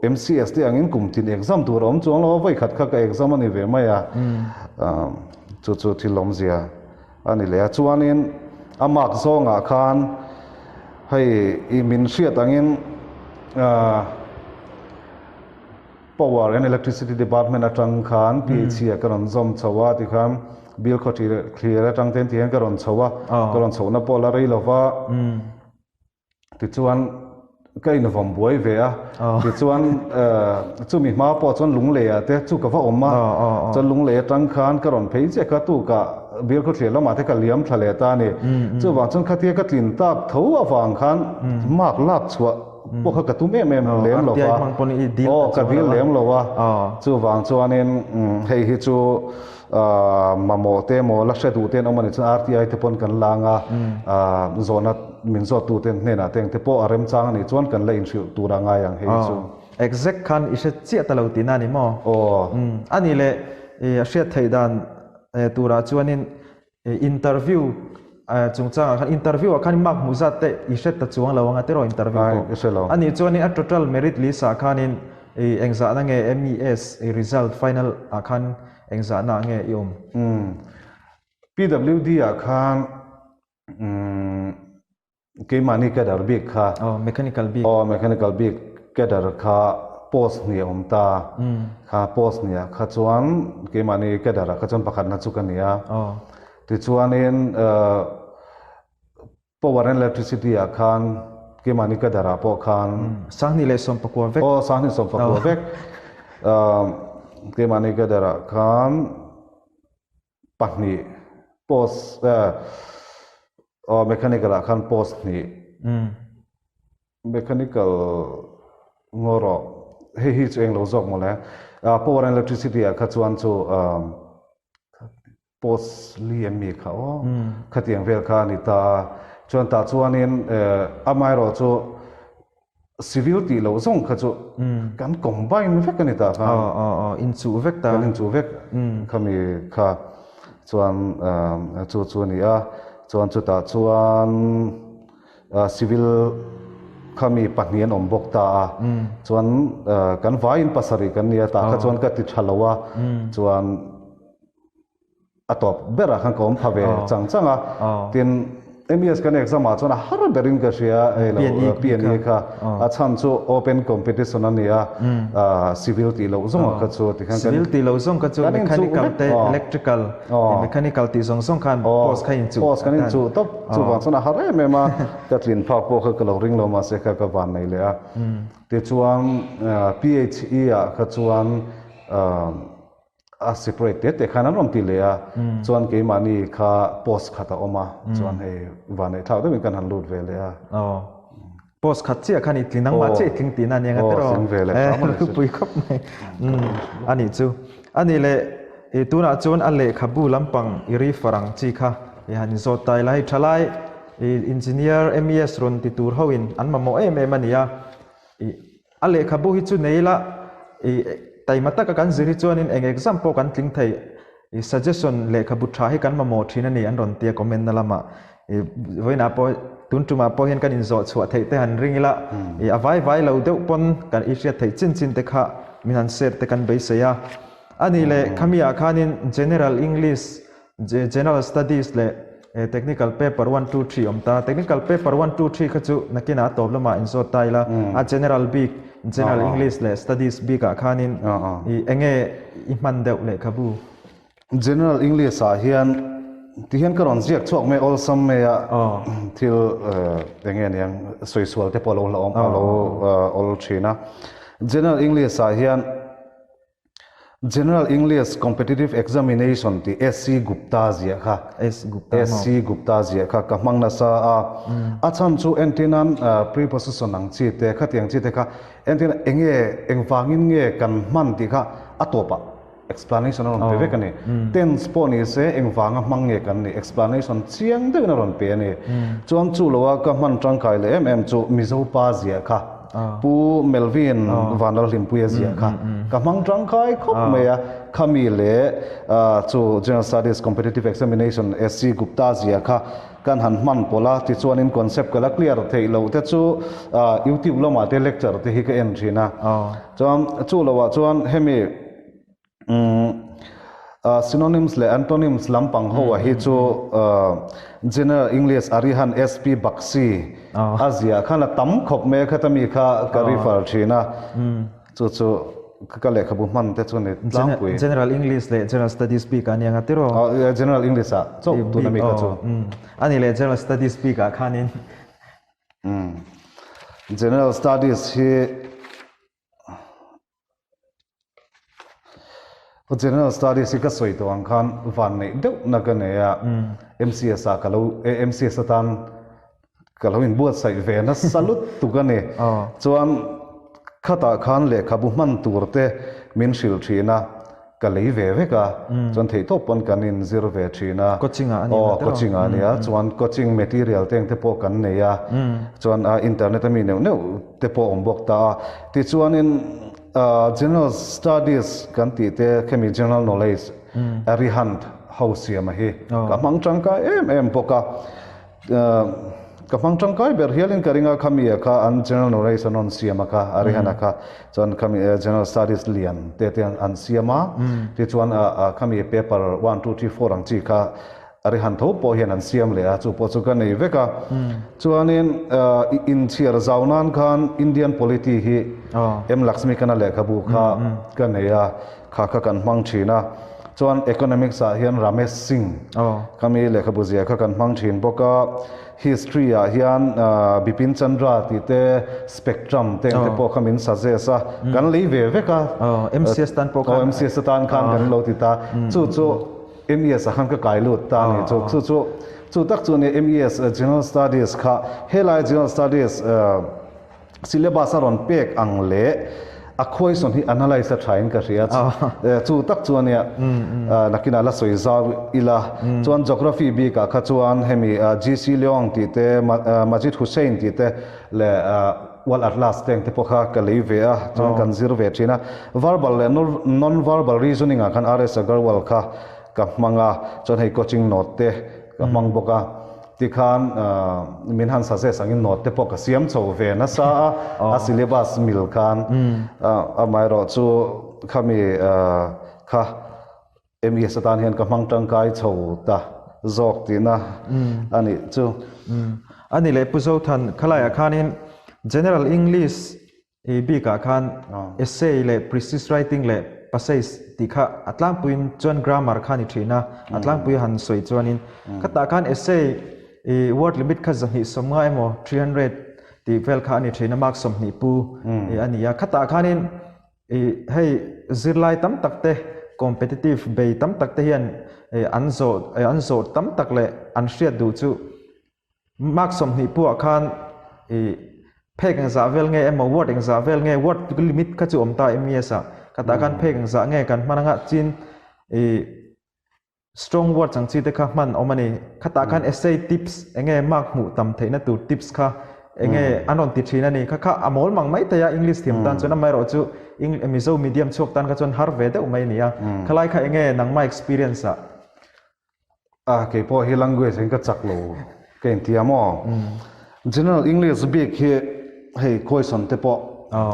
MCS te angin kum tin exam tur a awm chuang lo a, vawi khat kha ka exam a ni ve mai a, chu chu thil awmzia a ni leh a. Chuanin a mark zawngah khan hei i min hriat angin Power and Electricity Department atang khan PHC ah ka rawn zawm chho a tikhan bill khaw thlir atang ten tihian ka rawn chho a, ka rawn chhohna pawh la rei lova. Tichuan ka invawm buai ve a, tichuan chumi hma pawh chuan Lungleiah te chu ka va awm a, chuan Lunglei atang khan ka rawn phei chiah kha tukah Bialkhawthlir lamah te ka liam thla leh ta a ni. Chuvang chuan khatia ka tlin tak tho avang khan mark lak chhuah pawh kha ka tum em em lem lo va, aw ka dil lem lo a, chuvang chuanin hei hi chu Mamawh te emaw la hre duh te an awm a nih chuan RTI te pawn kan la ang a, zawhna min zawt tu te hnenah te engte pawh a remchang a nih chuan kan la inhrilh tur a ngai ang hei chu. Exact khan i hre chiah ta lo tihna a ni maw? Aw. A nih leh a hriat theih dan turah chuanin Interview chungchangah khan interview ah khan i mark hmuh zat te i hre ta chuang lo anga tiraw interview pawh. Ai, i hre lo. Anih chuanin a total merit list ah khanin i engzahna nge MES i result final ah khan engzahna ah nge i awm? Umm. PWD ah khan umm Keimahni cadre bik kha. Aw, mechanical bik. Aw, mechanical bik cadre kha post hnih a awm ta. Kha post hnih ah kha chuan keimahni cadre ah kha chuan pakhatna chu ka ni a. Aw. Tichuanin power and electricity ah khan keimahni cadre ah pawh khan. 2019 vek. Aw, 2019 vek. Keimahni cadre ah khan. pahnih post aw mechanical ah khan post hnih mechanical ngaw rawh hei hi chu englo zawk mawle power and electricity ah kha chuan chu post li em mi kha aw khatiang vel kha a ni ta a chuan tah chuanin amaherawh chu Civil tih loh zawng kha chu kan combine vek a ni ta kha. Aw aw aw inchuh vek ta. Kan inchuh vek khami kha chuan chu chu a ni a, chuan chutah chuan civil Khami pahnih an awm bawk ta a, chuan kan vaiin pasarih kan ni a, tah kha chuan ka ti tha lo a, chuan a tawp berah khan ka awm pha ve chang chang a, tin MES kan exam ah chuan a har berin ka hria hei lo PNE kha a chhan chu open competition a ni a, civil tih loh zawng ah kha chu tikhan kan Civil tih loh zawng kha chu mechanical te electrical mechanical tih zawng zawng khan post kha inchuh post kan inchuh tawp chuvang chuan a har em em a. Ka tlin phak pawh kha ka lo ring lo mahse kha ka van nei leh a. Tichuan PHE ah kha chuan a separate te te khan an rawn ti leh a. Chuan keimahni kha post khat a awm a, chuan hei van neih thlak deuhin kan han lut ve leh a. Post khat chiah khan i tling nangmah chiah i tling tihna a ni ang a tiraw? Aw tling ve leh hram a ni chu. Pui khawp mai. A nih chu. A nih leh tunah chuan a lehkhabu lampang i refer ang chi kha i han inzawt ta ila hei thalai I engineer MES rawn ti tur ho in an mamawh em em a ni a, i a lehkhabu hi chu nei ila i taima taka kan zir hi chuanin eng exam pawh kan tling thei, i suggestion lehkhabu tha hi kan mamawh thin a ni an rawn ti a comment na lamah i vawiinah pawh tun tumah pawh hian kan inzawh chhuah theih te han ring ila i a vai vai lo deuh pawn kan i hriat theih chin chin te kha min han share te kan beisei a, a nih leh khami ah khanin general English General Studies leh Technical Paper one two three awm ta. Technical Paper one two three kha chu nakinah a tawp lamah inzawt ta ila. A General bik, General English leh Studies bikah khanin i enge i hman deuh lehkhabu? General English ah hian tihian ka rawn ziak chhuak mai awlsam mai a, thil enge niang sawi sual te pawh a lo hlauhawm a lo awl thin a. General English ah hian General English Competitive Examination tih SC Gupta ziah kha SC Gupta ziah kha ka hmang nasa a. A chhan chu entirnan preposition ang chi te khatiang chi te kha entirnan eng nge engvangin nge kan hman tih kha a tawpah explanation a rawn pe vek a ni. Tense pawh ni se engvanga hmang nge kan nih explanation chiang deuhin a rawn pe a ni. Chuan chu loa ka hman tangkai leh em em chu Mizo pa ziah kha. Pu Melvin Vanlalhlimpuia ziah kha ka hmang tangkai khawp mai a, khami leh chu General Studies Competitive Examination SC Gupta ziah kha kan han hman pawlh a, tichuanin concept ka la clear theih loh te chu YouTube lamah te lecture te hi ka en thin a, chuan chu loah chuan hemi Synonyms leh antonyms lampang ho a hi chu General English Arihan SP Bakshi a ziah khan a tam khawp mai a khata mi kha ka refer thin a, chu chu ka lehkhabu hman te chu ni tlangpui. General English leh General Studies bik ah ania nga tiraw? General English ah chauh tuna mi kha chu. Ani leh General Studies bik ah khanin. General Studies hi. General Studies hi ka sawi tawh ang khan van neih deuh na ka nei a, MCS ah ka lo MCS atan ka lo inbuatsaih ve nasa lutuk a ni. Chuan khatah khan lehkhabu hman tur te min hrilh thin a, ka lei ve vek a, chuan theihtawp pawn kan inzir ve thin a. Coaching ah a ni maw? Aw, coaching ah a ni a, chuan coaching material te engte pawh kan nei a, chuan internet a mi neuh neuh te pawh awm bawk ta a. Tichuanin General Studies kan tih te khemi General Knowledge Arihant ho siama hi ka hmang tangkai em em bawk a. Ka hmang tangkai ber hialin ka ring a khami a kha an General Knowledge an rawn siam a kha Arihant a kha chuan khami General Studies lian te te an siam a. Tichuan khami paper one two three four ang chi kha A ri han tho pawh hian an siam leh a, chu pawh chu ka nei vek a. Chuanin inchhiar zau nan khan Indian Polity hi M Laxmikana lehkhabu kha ka nei a, kha kha kan hmang thin a. Chuan Economics ah hian Ramesh Singh khami lehkhabu zia kha kan hmang thin bawk a. History ah hian Bipin Chandra tih te, Spectrum te engte pawh kha min suggest a, kan lei ve vek a. MCS tan pawh khan. MCS atan khan kan lo ti ta. Chu chu. MES ah khan ka kai lut ta a ni chu. Chu chu chu tak chu nia MES General Studies kha helai General Studies syllabus a rawn pek ang leh a question hi analyse a tha in ka hria chu tak chu ania nakinah la sawi zau ila chuan Geography bik ah kha chuan hemi GC Leong tih te Majid Hussain tih te leh World Atlas te ang te pawh kha ka lei ve a, chuan kan zir ve thin a. Verbal leh non-verbal reasoning ah khan RS Agarwal kha ka hmang a, chuan hei coaching note te ka hmang bawk a. Tikhan min han suggest angin note te pawh ka siam chho ve nasa a, a syllabus mil khan. Amaherawhchu khami kha MES atan hian ka hmang tangkai chho ta zawk tihna a nih chu. A ni leh Pu Zothan, khalaiah khanin General English I bikah khan essay leh precis writing leh passage tih kha a tlangpuiin chuan grammar kha a ni thin a, a tlangpui han sawi chuanin khatah khan essay i word limit kha 250 emaw 300 tih vel kha a ni thin a, mark 20 pu a ni a, khatah khanin i hei zirlai tam tak te competitive bei tam tak te hian an zawh an zawh tam tak leh an hriat duh chu Mark 20 puah khan i phek engzah vel nge emaw word engzah vel nge word limit kha chu awm ta MES ah khatah khan phek engzah nge kan hman anga chin i strong words ang chi te kha hman awm a ni. Khatah khan essay tips enge mark hmuh tam theihna tur tips kha enge an rawn ti thin a ni. Kha kha a mawl mang mai thei a English thiam tan chuan amaherawh chu Mizo medium chhuak tan kha chuan har ve deuh mai a ni a. Khalai kha enge nangmah experience ah? A, kei pawh hi language in ka chak lo ka inti a maw? General English bik hi hei question te pawh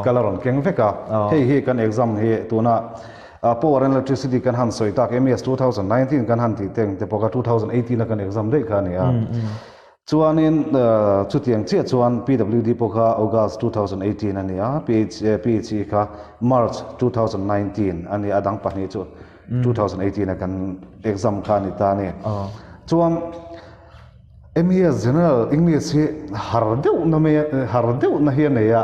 ka la rawn keng vek a, hei hi kan exam hi tuna power and electricity kan han sawi tak MES 2019 kan han tih teng te pawh kha 2018 a kan exam daih kha a ni a. Chuanin chutiang chiah chuan PWD pawh kha August 2018 a ni a, PHE kha March 2019 a ni a, dang pahnih chu 2018 a kan exam kha a ni ta a ni. Chuan MES General English hi har deuh na mai har deuh na hi a nei a,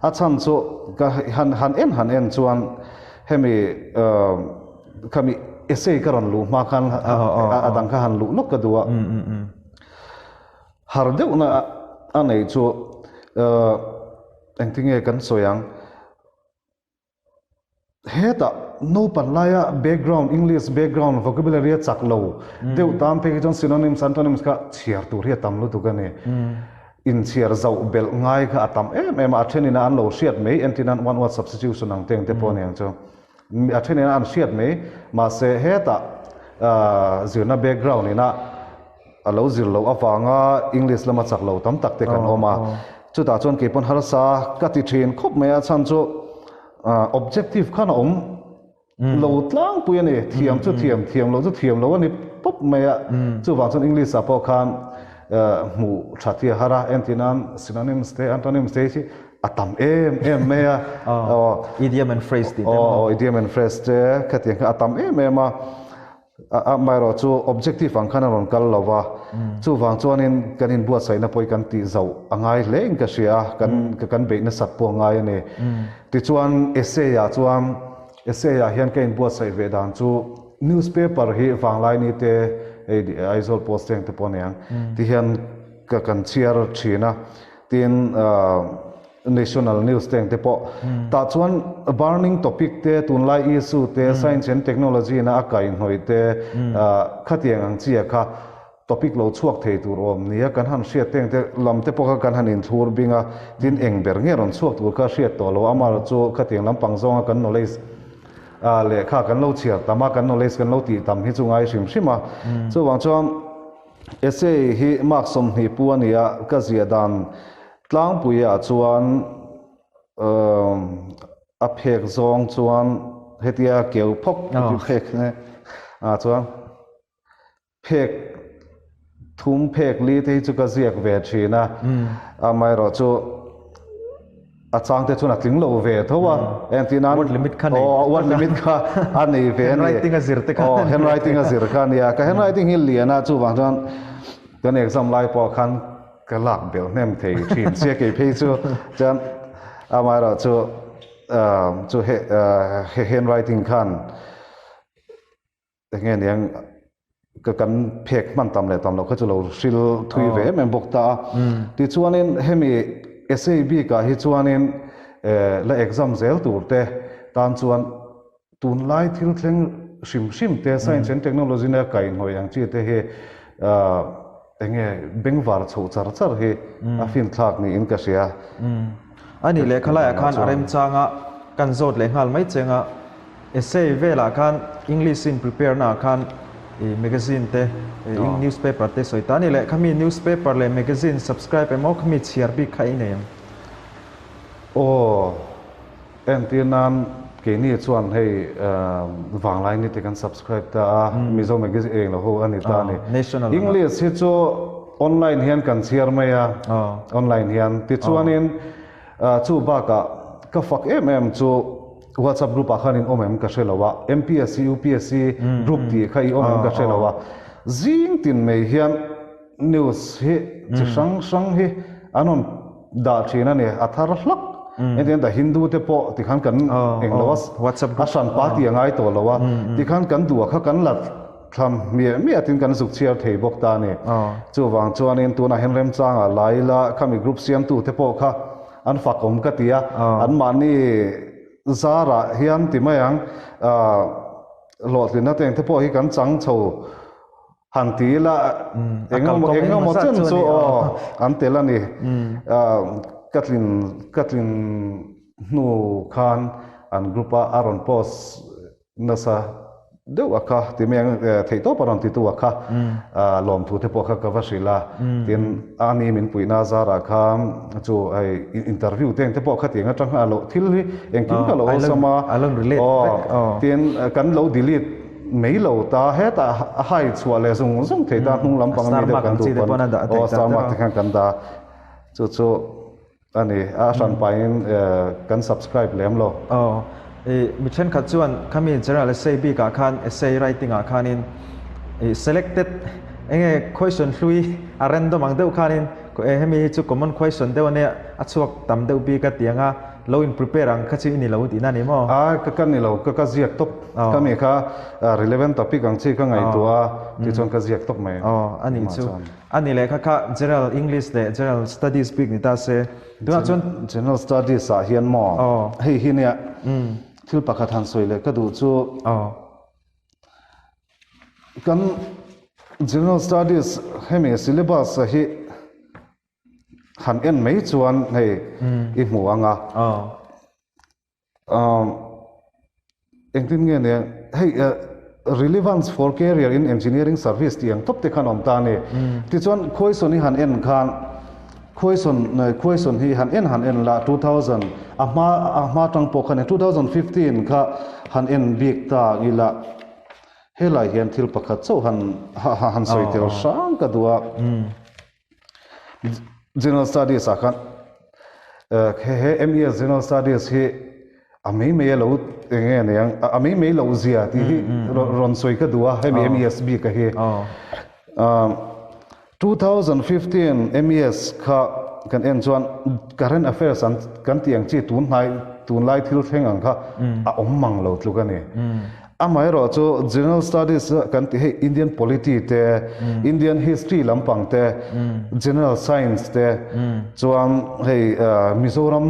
a chhan chu ka han han en han en chuan hemi Khami essay ka rawn luh hma khan a dang kha han luh lawk ka duh a. Har deuhna a neih chu engtinge kan sawi ang. Hetah naupan laia background English background vocabulary a chak lo deuh tan phei khi chuan synonyms antonyms kha chhiar tur hi a tam lutuk a ni. Inchhiar zauh belh ngai kha a tam em em a, a thenin a an lo hriat mai entin an one word substitution ang te ang te pawh a ni ang chu. A thenin an hriat mai, mahse hetah zirna background ina a lo zir loh avanga English lama chak lo tam tak te kan awm a. Chutah chuan kei pawn harsa ka ti thin khawp mai a, chhan chu objective khan a awm lo tlangpui a ni, thiam chu thiam, thiam lo chu thiam lo a ni pawp mai a. Chuvang chuan English ah pawh khan hmuh that hi a har a, entirnan synonyms te antonyms te hi a tam em em mai a. Aw, idiom and phrase tih te maw? Aw, idiom and phrase te khatiang kha a tam em em a. Amaherawh chu objective ang khan a rawn kal lo va, chuvang chuanin kan inbuatsaihna pawh hi kan tih zauh a ngai hle in ka hria a, kan kan beih nasat pawh a ngai a ni. Tichuan essay ah chuan essay ah hian ka inbuatsaih ve dan chu newspaper hi Vanglaini te hei Aizawl Post te ang te pawh a ni ang tihian ka kan chhiar thin a. Tin, national news te ang te pawh. Tah chuan burning topic te, tunlai issue te, science and technology na a kaihhnawih te, khatiang ang chia kha topic lo chhuak thei tur awm nia kan han hriat te ang te lam te pawh kha kan han inthlur bing a, tin eng ber nge rawn chhuak tur kha hriat tawh lo, amaherawh chu khatiang lampang zawnga kan knowledge lehkha kan lo chhiar tam a, kan knowledge kan lo tih tam hi chu ngai hrim hrim a. Chuvang chuan. Essay hi mark 20 pu a ni a, ka ziah dan tlangpuiah chuan a phek zawng chuan hetia keu phawk ti phek ah chuan phek thum phek li te hi chu ka ziak ve thin a, amaherawh chu A chang te chuan a tling lo ve tho a, engtin nan Word limit kha nei. Aw, word limit kha a nei ve a ni. Handwriting a zir te kha. Aw, handwriting a zir kha a nia. Ka handwriting hi lian a, chuvang chuan kan exam lai pawh khan ka lak belh hnem thei thin sia kei phei chu. Chuan amaherawh chu chu he handwriting khan Enge niang ka kan phek hman tam leh tam loh kha chu lo hril thui ve em em bawk ta a. Tichuanin hemi essay bikah hi chuanin la exam zel tur te tan chuan tunlai thil thleng hrim hrim te science and technology na kaihhnawih ang chi te hi Enge bengvar chhoh char char hi a finthlak niin ka hria. A nih leh khalaiah khan a remchanga kan zawt leh nghal mai cheng a, essay velah khan English in prepare naah khan i magazine te eng newspaper te sawi ta a ni leh khami newspaper leh magazine subscribe emaw khami chhiar bik kha i nei ang? Aw, entir nan keini chuan hei Vanglai ni te kan subscribe ta a, Mizo magazine eng lo ho a ni ta a ni. English hi chu online hian kan chhiar mai a, online hian. Tichuanin chu bakah ka fak em em chu WhatsApp group ah khan in awm em ka hre lo a, MPSC, UPSC group tih kha i awm em ka hre lo a, zing tin mai hian news hi chi hrang hrang hi an rawn dah thin a ni, a thar hlak. Engtin the Hindu te pawh tikhan kan eng lo a, a hran pa tih a ngai tawh lo a, tikhan kan duh a kha kan la thlam hmiah hmiah tin kan zuk chhiar thei bawk ta a ni. Chuvang chuanin tunah hian remchangah la ila khami group siamtu te pawh kha an fak awm ka ti a, anmahni zarah hian ti mai ang hlawhtlinna te engte pawh hi kan chang chho han ti ila engemaw engemaw chen chu aw an tel a ni. Ka tlin ka tlin hnu khan an group a a rawn post Nasa deuh a kha ti mai ang theih tawp a rawn titu a kha lawmthu te pawh kha ka va hrilh a, tin a ni min puihna zarah kha chu hei interview te engte pawh kha tiang atang a lo thil hi engkim ka lo awlsam a, aw tin kan lo delete mai lo ta hetah a hai chhuah leh zung zung thei ta hnung lampang ami deuh kan duh pawn aw star mark te khan kan dah chu chu. A ni, a hran pahin kan subscribe lem lo. Aw, i mi thenkhat chuan khami general essay bikah khan essay writing ah khanin i selected enge question hlui a random ang deuh khanin hemi hi chu common question deuh ania a chhuak tam deuh bik a tiang a lo in prepare ang kha chu i ni lo tihna a ni maw? A, ka ka ni lo, ka ka ziak tawp. Khami kha relevant topic ang chi ka ngaihtuah a, tichuan ka ziak tawp mai. Aw, a nih chu. A ni lehkha kha General English leh General Studies bik ni ta se. Tunah chuan. General Studies ah hian maw hei hi nia thil pakhat han sawi leh ka duh chu kan General Studies hemi syllabus ah hi han en mai chuan hei i hmu ang a. Engtin nge nia hei relevance for career in engineering service tih ang tawp te khan awm ta a ni. Tichuan question hi han en khan question question hi han en han en la 2000 a hma a hma tang pawh khan 2015 kha han en bik ta ila helai hian thil pakhat chauh han han sawi tel hrang ka duh a. General Studies ah khan he he MES General Studies hi a mei mei a lo eng nge ni ang a mei mei loh zia tih hi rawn sawi ka duh a hemi MES bik a hi 2015 MES kha kan en chuan current affairs an kan tih ang chi tun hnai tunlai thil thleng ang kha a awm mang lo tluk a ni. Amaherawh chu General Studies kan tih hei Indian Polity te, Indian History lampang te, General Science te, chuan hei Mizoram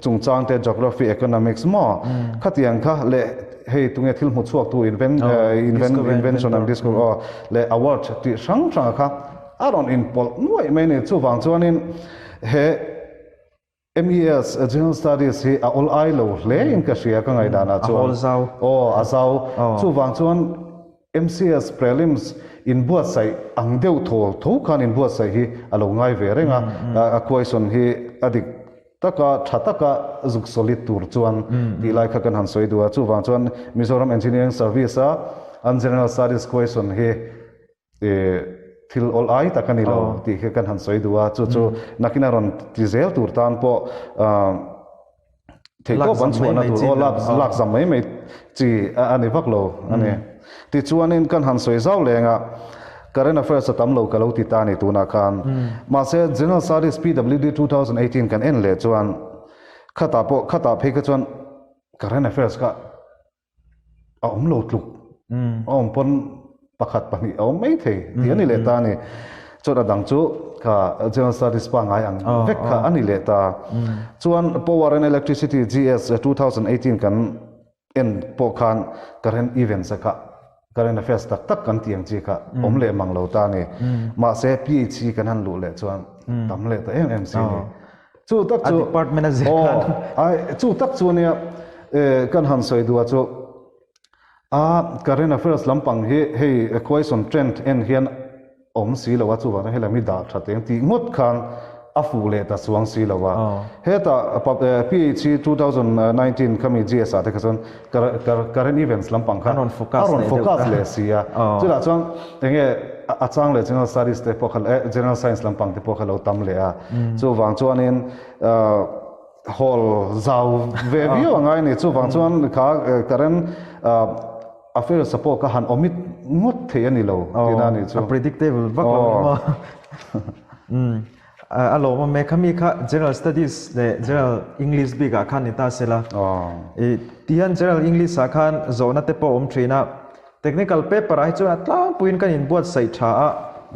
chungchang te Geography, Economics maw khatiang kha leh hei tunge thil hmu chhuak tu invention and discovery aw leh award tih hrang hrang kha a rawn inpawlh nuaih mai a ni. Chuvang chuanin he MES, General Studies hi a awl ai lo hle in ka hria ka ngaihdan ah chuan. A awl zau. Aw, a zau. Chuvang chuan MCS Prelims inbuatsaih ang deuh thaw tho khan inbuatsaih hi a lo ngai ve reng a, a question hi a dik taka tha taka zuk solid tur chuan tih lai kha kan han sawi duh a. Chuvang chuan Mizoram Engineering Service a an General Studies question hi thil awl ai tak a ni lo tih khi kan han sawi duh a, chu chu nakin a rawn ti zel tur tan pawh theihtawp an chhuahna tur aw lak lak zam mai mai chi a ni vak lo a ni. Tichuanin kan han sawi zau leng a, current affairs a tam lo ka lo ti ta a ni tunah khan. Mahse General Studies PWD 2018 kan en leh chuan khatah pawh khatah phei kha chuan current affairs kha a awm lo tluk a awm pawn pakhat pahnih a awm mai thei tih a ni leh ta a ni chuan a dang chu kha general studies pangngai ang vek kha a ni leh ta chuan power and electricity GS 2018 kan en pawh khan current events a kha current affairs tak tak kan tih ang chi kha awm leh mang lo ta a ni mahse PHE kan han luh leh chuan tam leh ta em em si a ni. Chu tak chu department a zir khan ai chu tak chu ania kan han sawi duh a chu. A, current affairs lampang hi hei question trend en hian awm si lo a, chuvang chuan helai mi dah tha teng tih ngawt khan a fuh leh ta chuang si lo a. Hetah PHE 2019 khami GS ah te kha chuan current events lampang kha a rawn focus leh si a. Chutah chuan enge a chang leh general studies te pawh kha general science lampang te pawh kha lo tam leh a. Chuvang chuanin Hall zau ve viau a ngai a ni. Chuvang chuan kha current affairs a pawh kha han omit ngawt thei a ni lo tihna a nih chu. A predictable vak lo ni maw? A lawm awm e. Khami kha General Studies leh General English bikah khan ni ta se la. Tihian General English ah khan zawhna te pawh a awm thin a. Technical paper ah hi chuan a tlangpuiin kan inbuatsaih tha a,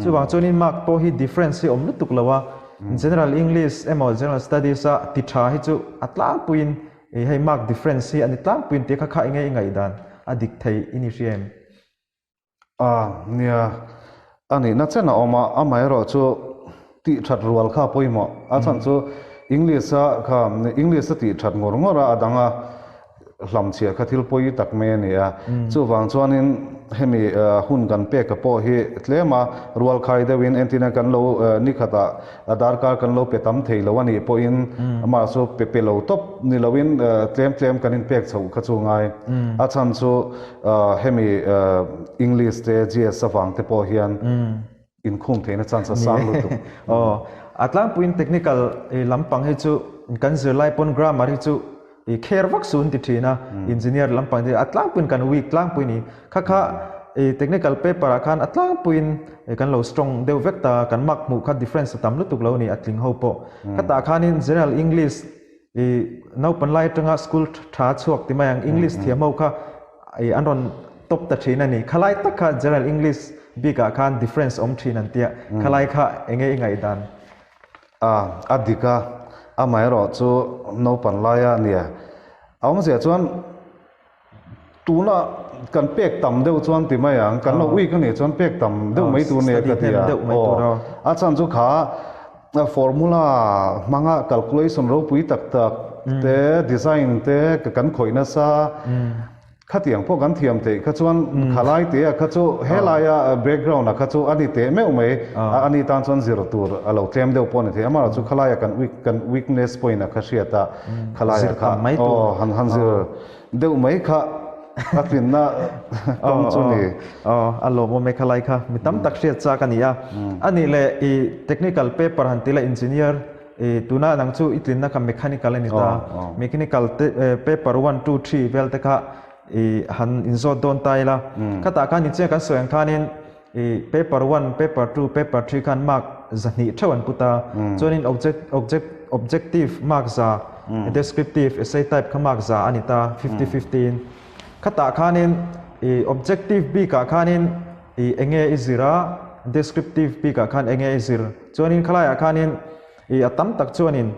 chuvang chuanin mark pawh hi difference hi awm lutuk lo a, General English emaw General Studies a ti tha hi chu a tlangpuiin hei mark difference hi a ni tlangpuiin tih kha kha enge i ngaihdan a dik thei i ni hria em? A, nia, a nihna chen a awm a, amaherawh chu tih that rual kha a pawimawh. A chhan chu English a kha English a tih that ngawr ngawr a, a dang a hlamchhiah kha thil pawi tak mai a ni a. Chuvang chuanin hemi hun kan pek a pawh hi tlem a, rual khai deuhin entirna kan lo nikhatah a darkar kan lo pe tam thei lo a nih pawhin amah chu pe pe lo tawp ni loin tlem tlem kan inpek chhoh kha chu ngai. A chhan chu hemi English te GS avang te pawh hian Inkhung theihna chance a sang lutuk. Aw, a tlangpuiin technical lampang hi chu kan zirlai pawn grammar hi chu i kher vak su an ti thin a, engineer lampang hi a tlangpuiin kan weak tlangpui ni. Kha kha i technical paper ah khan a tlangpuiin kan lo strong deuh vek ta, kan mark hmuh kha difference a tam lutuk lo ni a tling ho pawh. Khatah khanin general English I naupan lai atanga school tha chhuak ti mai ang English thiam ho kha i an rawn top ta thin a ni. Khalai tak kha general English bikah khan difference awm thin an tia. Khalai kha enge i ngaihdan? A, a dik a, amaherawh chu naupan laia nia. A awmzia chuan Tuna kan pek tam deuh chuan ti mai ang, kan lo weak a nih chuan pek tam deuh mai tur nia ka ti a. Aw, a chhan chu kha formula hmanga calculation ropui tak tak te, design te kan khawih nasa, khatiang pawh kan thiam theih kha chuan khalai te ah kha chu helaia background ah kha chu a ni teh meuh mai, a ni tan chuan zir tur a lo tlem deuh pawh a ni thei. Amaherawhchu chu khalaia kan weak kan weakness point ah kha hriat a, khalaia kha aw han han zir Deuh mai kha a tlinna kawng chu ni. Aw, a lawmawm e khalai kha. Mi tam tak hriat chak a ni a. A nih leh i technical paper han ti la engineer i tuna nang chu i tlinna kha mechanical a ni ta. Mechanical te paper one two three vel te kha i han inzawt dawn ta ila. Khatah khan incheng kan sawi ang khanin I paper one, paper two, paper three khan mark 200 theuh an put a. Chuanin object, object, objective mark za, descriptive, essay type kha mark za a ni ta, 50 50 in. Khatah khanin i objective bikah khanin i enge i zir a, descriptive bikah khan enge i zir. Chuanin khalaiah khanin i a tam tak chuanin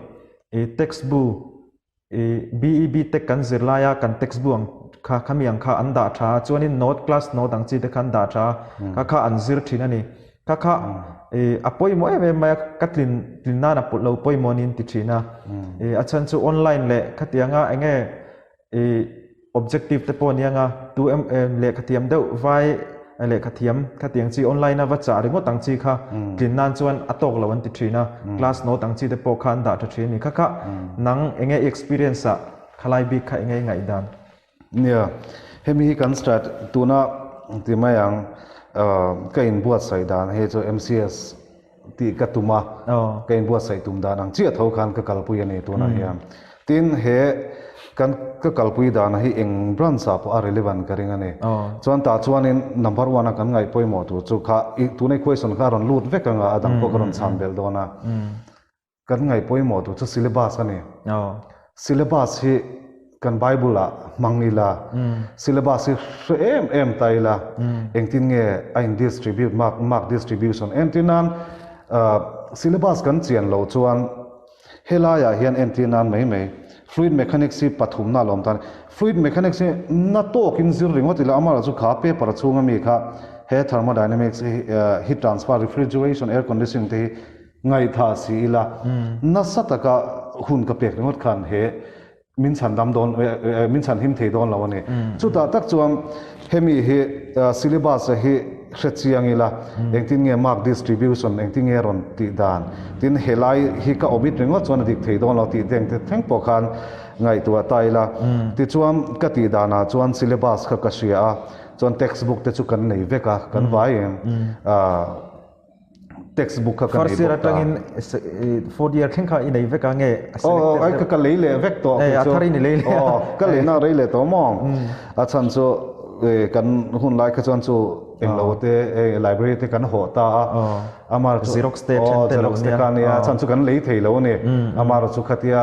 i text bu I BEB tech kan zir laia kan textbook ang kha khami ang kha an dah tha a, chuanin note class note ang chi te kha an dah tha a, kha kha an zir thin a ni. Kha kha i a pawimawh em em mai a, ka tlin tlin nan a lo pawimawh niin ti thin a. I a chhan chu online leh khatianga enge i Objective te pawh ania nga, tu em em lehkha thiam deuh vai lehkha thiam khatiang chi online a va chah ringawt ang chi kha tlin nan chuan a tawk lo an ti thin a, class note ang chi te pawh kha an dah tha thin a ni. Kha kha nang enge i experience ah khalai bik kha enge i ngaihdan? Nia, hemi hi kan start tuna ti mai ang ka inbuatsaih dan hei chu MCS tih ka tum a, ka inbuatsaih tum dan ang chiah tho khan ka kalpui a ni tunah hian. Tin, he kan ka kalpui dana hi eng branch ah pawh a relevant ka ring a ni. Chuan tah chuanin number one a kan ngaih pawimawh tur chu kha i tuna i question kha a rawn lut vek anga a dang pawh ka rawn chhan belh dawn a. Kan ngaih pawimawh tur chu syllabus a ni. Syllabus hi kan Bible ah hmang ila, syllabus hi hre em em ta ila, engtin nge a in distribute, mark mark distribution entir nan syllabus kan chian loh chuan helaiah hian entir nan mai mai fluid mechanics hi pathumna a lo awm ta a ni. Fluid mechanics hi na tawkin zir ringawt ila amaherawhchu kha paper chhunga mi kha he thermodynamics hi heat transfer, refrigeration, air conditioning te hi ngaihthah si ila nasa taka hun ka pek ringawt khan he. Min chhan dam dawn, min chhan him thei dawn lo a ni. Chutah tak chuan hemi hi syllabus a hi hre chiang ila, engtin nge mark distribution engtin nge rawn tih dan, tin helai hi ka omit ringawt chuan a dik thei dawn lo tih deng te thleng pawh khan ngaihtuah ta ila. Tichuan ka tih danah chuan syllabus kha ka hria a, chuan textbook te chu kan nei vek a, kan vaiin. Textbook kha ka nei First year bawk ta. atangin fourth year thleng kha i nei vek a nge a selected deuh? Aw, ka lei leh vek tawh kei chu. A thar in i lei leh a. Aw, ka lei na rei leh tawh maw? A chhan chu kan hun lai kha chuan chu englo te library te kan hawh ta a. Amar chu Xerox te then te lo nia. Xerox te kha nia, a chhan chu kan lei thei lo a ni. Amar chu khatia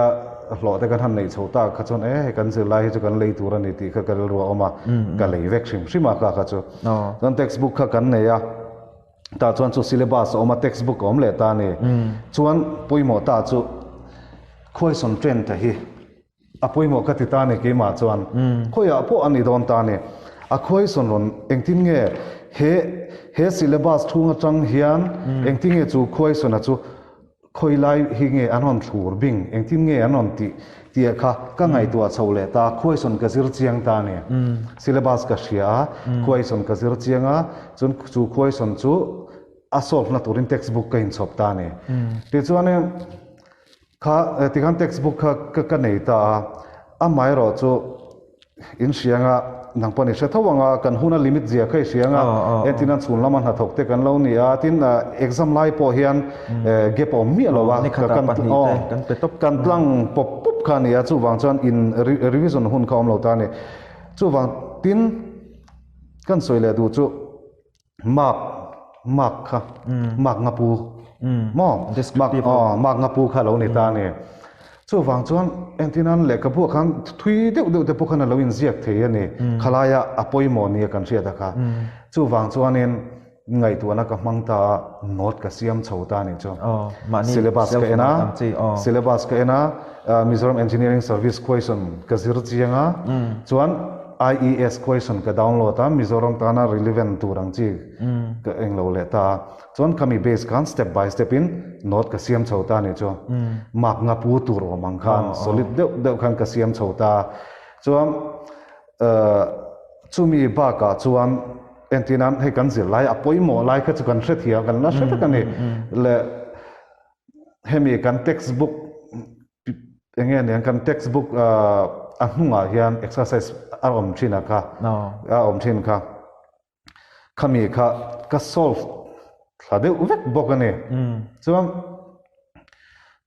hlawh te kan han neih chho tak kha chuan e hei kan zirlai hi chu kan lei tur a ni tih kha ka rilru a awm a. Ka lei vek hrim hrim a kha kha chu. Chuan textbook kha kan nei a. Tah chuan chu syllabus a awm a, textbook a awm leh ta a ni. Chuan pawimawh ta chu question trend te hi a pawimawh ka ti ta a ni keimah chuan. Khawiah pawh a ni dawn ta a ni. A question rawn engtin nge he he syllabus chhung atang hian engtin nge chu question a chu Khawi lai hi nge an rawn thlur bing, engtin nge an rawn tih tih kha ka ngaihtuah chho leh ta, question ka zir chiang ta a ni. Syllabus ka hria a, question ka zir chiang a, chuan chu question chu a solve na turin textbook ka inchhawp ta a ni. Tichuanin kha tikhan textbook kha ka nei ta a, amaherawh chu In hria anga, nang pawh ni hre tho anga, kan hun a limit zia kha i hria anga, entin an chhun lama hnathawk te kan lo ni a, tin exam lai pawh hian gap a awm miah lo a, kan tlang pawp pawp kha a ni a, chuvang chuan in revision hun kha a awm lo ta a ni. Chuvang tin kan sawi leh duh chu. Mark, mark kha, mark nga pu maw? Mark, aw, mark nga pu kha a lo ni ta a ni. Chuvang chuan engtinan lehkhabu ah khan thui deuh deuh te pawh khan a lo inziak thei a ni. Khalaia a pawimawh nia kan hriat a kha. Chuvang chuanin ngaihtuahna ka hmang ta a, note ka siam chho ta a nih chu. Syllabus ka en a, syllabus ka en a, Mizoram Engineering Service question ka zir chiang a, chuan IES question ka download a, Mizoram tana relevant tur ang chi ka englo leh ta a. Chuan khami base khan step by step in note ka siam chho ta anih chu. Mark nga pu tur awm ang khan solid deuh deuh khan ka siam chho ta a. Chuan chumi bakah chuan entirnan hei kan zirlai a pawimawh lai kha chu kan hrethiam kan la hre vek a ni. Le hemi kan textbook Eng nge aniang kan textbook a hnungah hian exercise a awm thin a kha a awm thin kha khami kha ka solve thla deuh vek bawk a ni chuan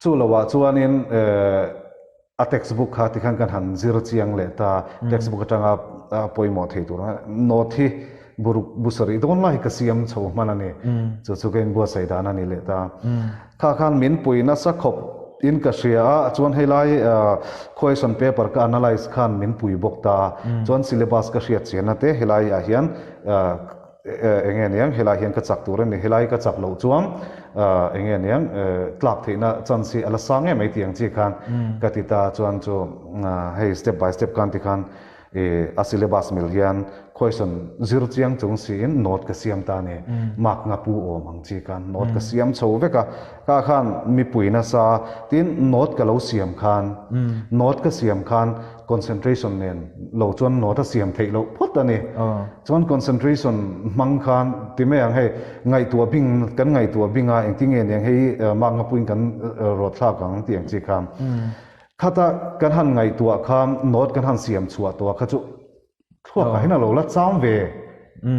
chu lovah chuanin a textbook kha tikhan kan han zir chiang leh ta textbook atanga pawimawh thei tur note hi Buruk bu sarih dawn lai ka siam chho hman a ni. Chu chu ka inbuatsaih dan a ni leh ta. Kha khan min pui nasa khawp in ka hria a, chuan helai question paper ka analyse khan min pui bawk ta. Chuan syllabus ka hriat chianna te helai ah hian eng nge niang helai hian ka chak tur a ni, helai ka chak loh chuan eng nge niang tlak theihna chance hi a la sang em mai tih ang chi khan ka ti ta. Chuan chu hei step by step khan tikhan I a syllabus mil hian question zir chiang chung siin note ka siam ta a ni. Mark nga pu awm ang chi khan note ka siam chho vek a. Kha khan mipui nasa tin note ka lo siam khan note ka siam khan concentration nen lo chuan note a siam theih loh phawt a ni. Chuan concentration hmang khan ti mai ang hei ngaihtuah bing kan ngaihtuah bing a engtin nge niang hei mark nga puin kan rawt thlak ang tih ang chi khan. Khata kan han ngaihtuah kha note kan han siam chhuah tawh a kha chu thluakah hian a lo la cham ve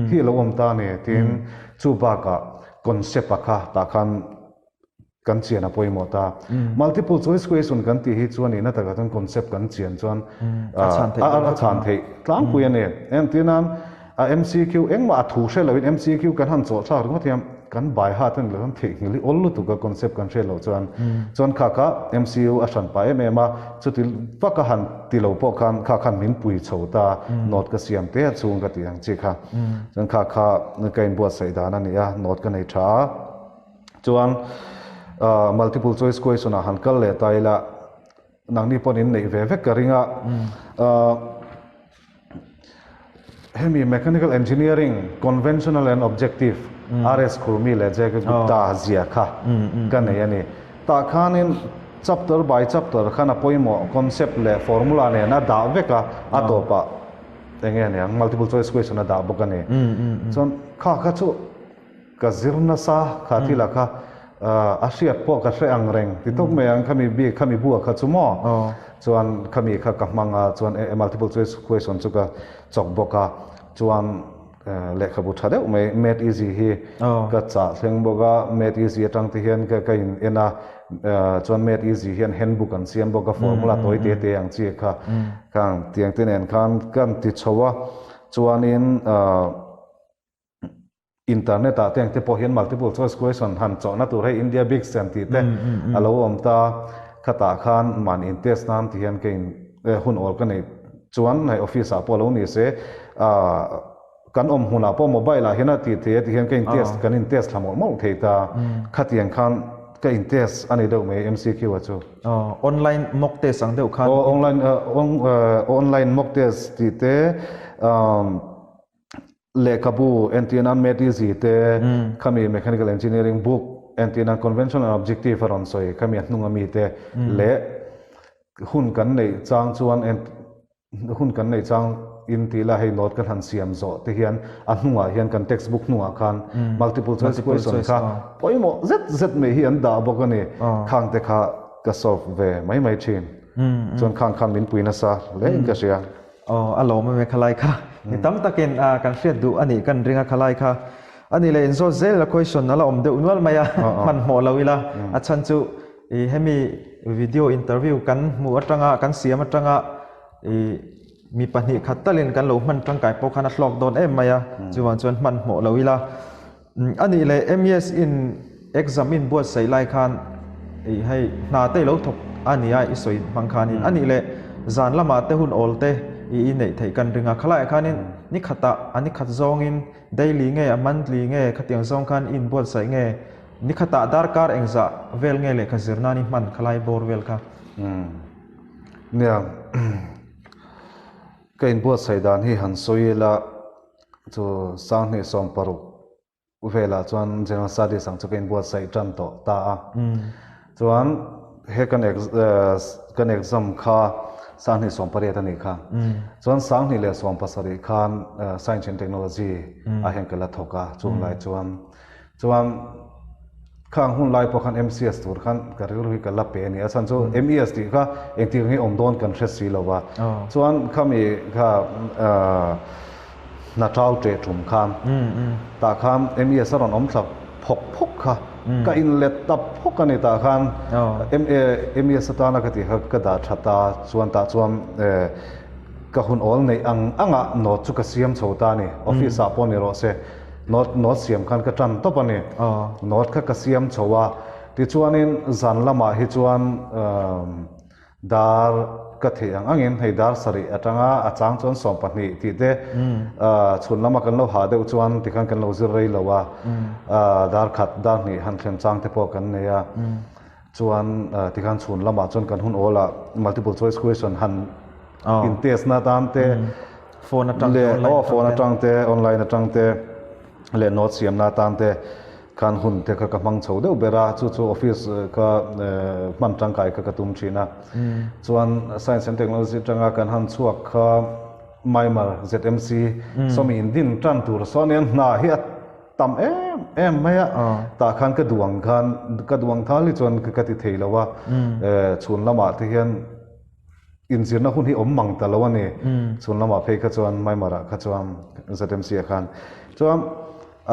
hi a lo awm ta a ni tin chu bakah concept a kha tah khan kan chian a pawimawh ta. Multiple choice question kan tih hi chuan nihna takah chuan concept kan chian chuan a chhan theih tlangpui a ni. Entirnan A MCQ engmah a thu hre loin MCQ kan han chawh thlak ringawt hian kan bai hat a ni lo chuan theihnghilh hi awl lutuk a concept kan hriat loh chuan chuan kha kha MCU a hran pah em em a chuti vak a han ti lo pawh khan kha khan min pui chho ta note ka siam te a chhung ka tih ang chi kha chuan kha kha ka inbuatsaih dan a ni a note ka nei tha a chuan multiple choice question ah han kal leh ta ila nangni pawn in neih ve vek ka ring a Hemi Mechanical Engineering, Conventional and Objective, RS Khurmi leh JK Gupta zia kha ka nei a ni. Tah khanin Chapter by chapter khan a pawimawh concept leh formula nen a dah vek a, a tawpah eng nge aniang multiple choice question a dah bawk a ni. Chuan kha kha chu ka zir nasa kha thil ah kha a hriat pawh ka hre ang reng ti tawp mai ang khami bik khami buah kha chu maw. Chuan khami kha ka hmang a chuan multiple choice question chu ka chawk bawk a chuan Lehkhabu tha deuh mai Made Easy hi ka chah thleng bawk a, Made Easy atang te hian ka in en a, chuan Made Easy hian handbook an siam bawk a, formula tawi te te ang chi kha khang tiang te nen khan kan ti chho a, chuanin internet ah te ang te pawh hian multiple choice question han chawhna tur hei India Big Sem tih te a lo awm ta, khatah khan mahni in test nan ti hian ka in hun awl ka nei Chuan hei office ah pawh lo ni se ah kan awm hmunah pawh mobile ah hian a tih thei a ti hian ka in test kan in test thla mawlh mawlh thei ta. Khatiang khan ka in test a ni deuh mai MCQ ah chu. Aw online mock test ang deuh khan. Aw online online mock test tih te lehkhabu entir nan Made Easy te khami mechanical engineering book entir nan conventional and objective a rawn sawi khami a hnung ami te leh Hun kan neih chang chuan hun kan neih chang in tih la hei note kan han siam zawh te hian a hnungah hian kan text book hnungah khan multiple choice question kha pawimawh zet zet mai hi an dah bawk a ni. Khang te kha ka solve ve mai mai thin. Chuan khang khan min pui nasa hle in ka hria. Aw a lawm em e khalai kha. Mi tam takin kan hriat duh a nih kan ring a khalai kha. A nih leh inzawt zel a question a la awm deuh nual mai a hmanhmawh lo ila a chhan chu I hemi video interview kan hmuh atanga kan siam atanga i mi 2 khat talin kan lo hman tangkai pawh khan a hlawk dawn em mai a chuvang chuan hman hmawh lo ila ani leh MES in exam in buatsaih lai khan i hei hna te lo thawk ani a i sawi hmang khanin ani leh zan lamah te hun awl te i i neih theih kan ring a khalaiah khanin ni khatah ani khat zawngin daily nge a monthly nge khatiang zawng khan i inbuatsaih nge Ni khatah darkar engzah vel nge lehkha zir nan i hman khalai bawr vel kha? Umm. Nia, ka inbuatsaih dan hi han sawi ila chu 2016 velah chuan General Studies ang chu ka inbuatsaih tan tawh ta a. Chuan he kan kan exam kha 2018 a nih kha. Chuan 2017 khan Science and Technology ah hian ka la thawk a, chung lai chuan Chuan khang hun lai pawh khan MCS tur khan ka rilru hi ka la pe a ni. A chhan chu MES tih kha engtik ang hi awm dawn kan hre si lo va. Chuan khami kha hna tau ṭeh ṭum khan tah khan MES a rawn awm thla phawk phawk kha ka inlet ta phawk a ni tah khan MES atana ka tih kha ka dah ṭha ta chuan tah chuan ka hun awl neih ang angah note chu ka siam chho ta a ni. Office ah pawh ni rawh se. Note note siam khan ka tan tawp a ni. Note kha ka siam chho a, tichuanin zan lamah hi chuan dar ka theih ang angin hei dar 7 atanga a chang chuan 12 tih te chhun lama kan lo hah deuh chuan tikhan kan lo zir rei lo a, dar 1 dar 2 han thlen chang te pawh kan nei a. Chuan tikhan chhun lamah chuan kan hun awl ah multiple choice question han in test na tan te phone atang te online oh phone atang te online atang te leh note siam na tan te khan hun te kha ka hmang chho deuh ber a chu chu office kha hman tangkai kha ka tum thin a chuan science and technology atanga kan han chhuak kha Myanmar ZMC sawmi in din tan tur sawn hian hna hi a tam em em mai a tah khan ka duh ang khan ka duh ang thal hi chuan ka ti thei lo a chhun lamah te hian inzirna hun hi awm mang ta lo a ni chhun lamah phei kha chuan Myanmar ah kha chuan ZMC ah khan chuan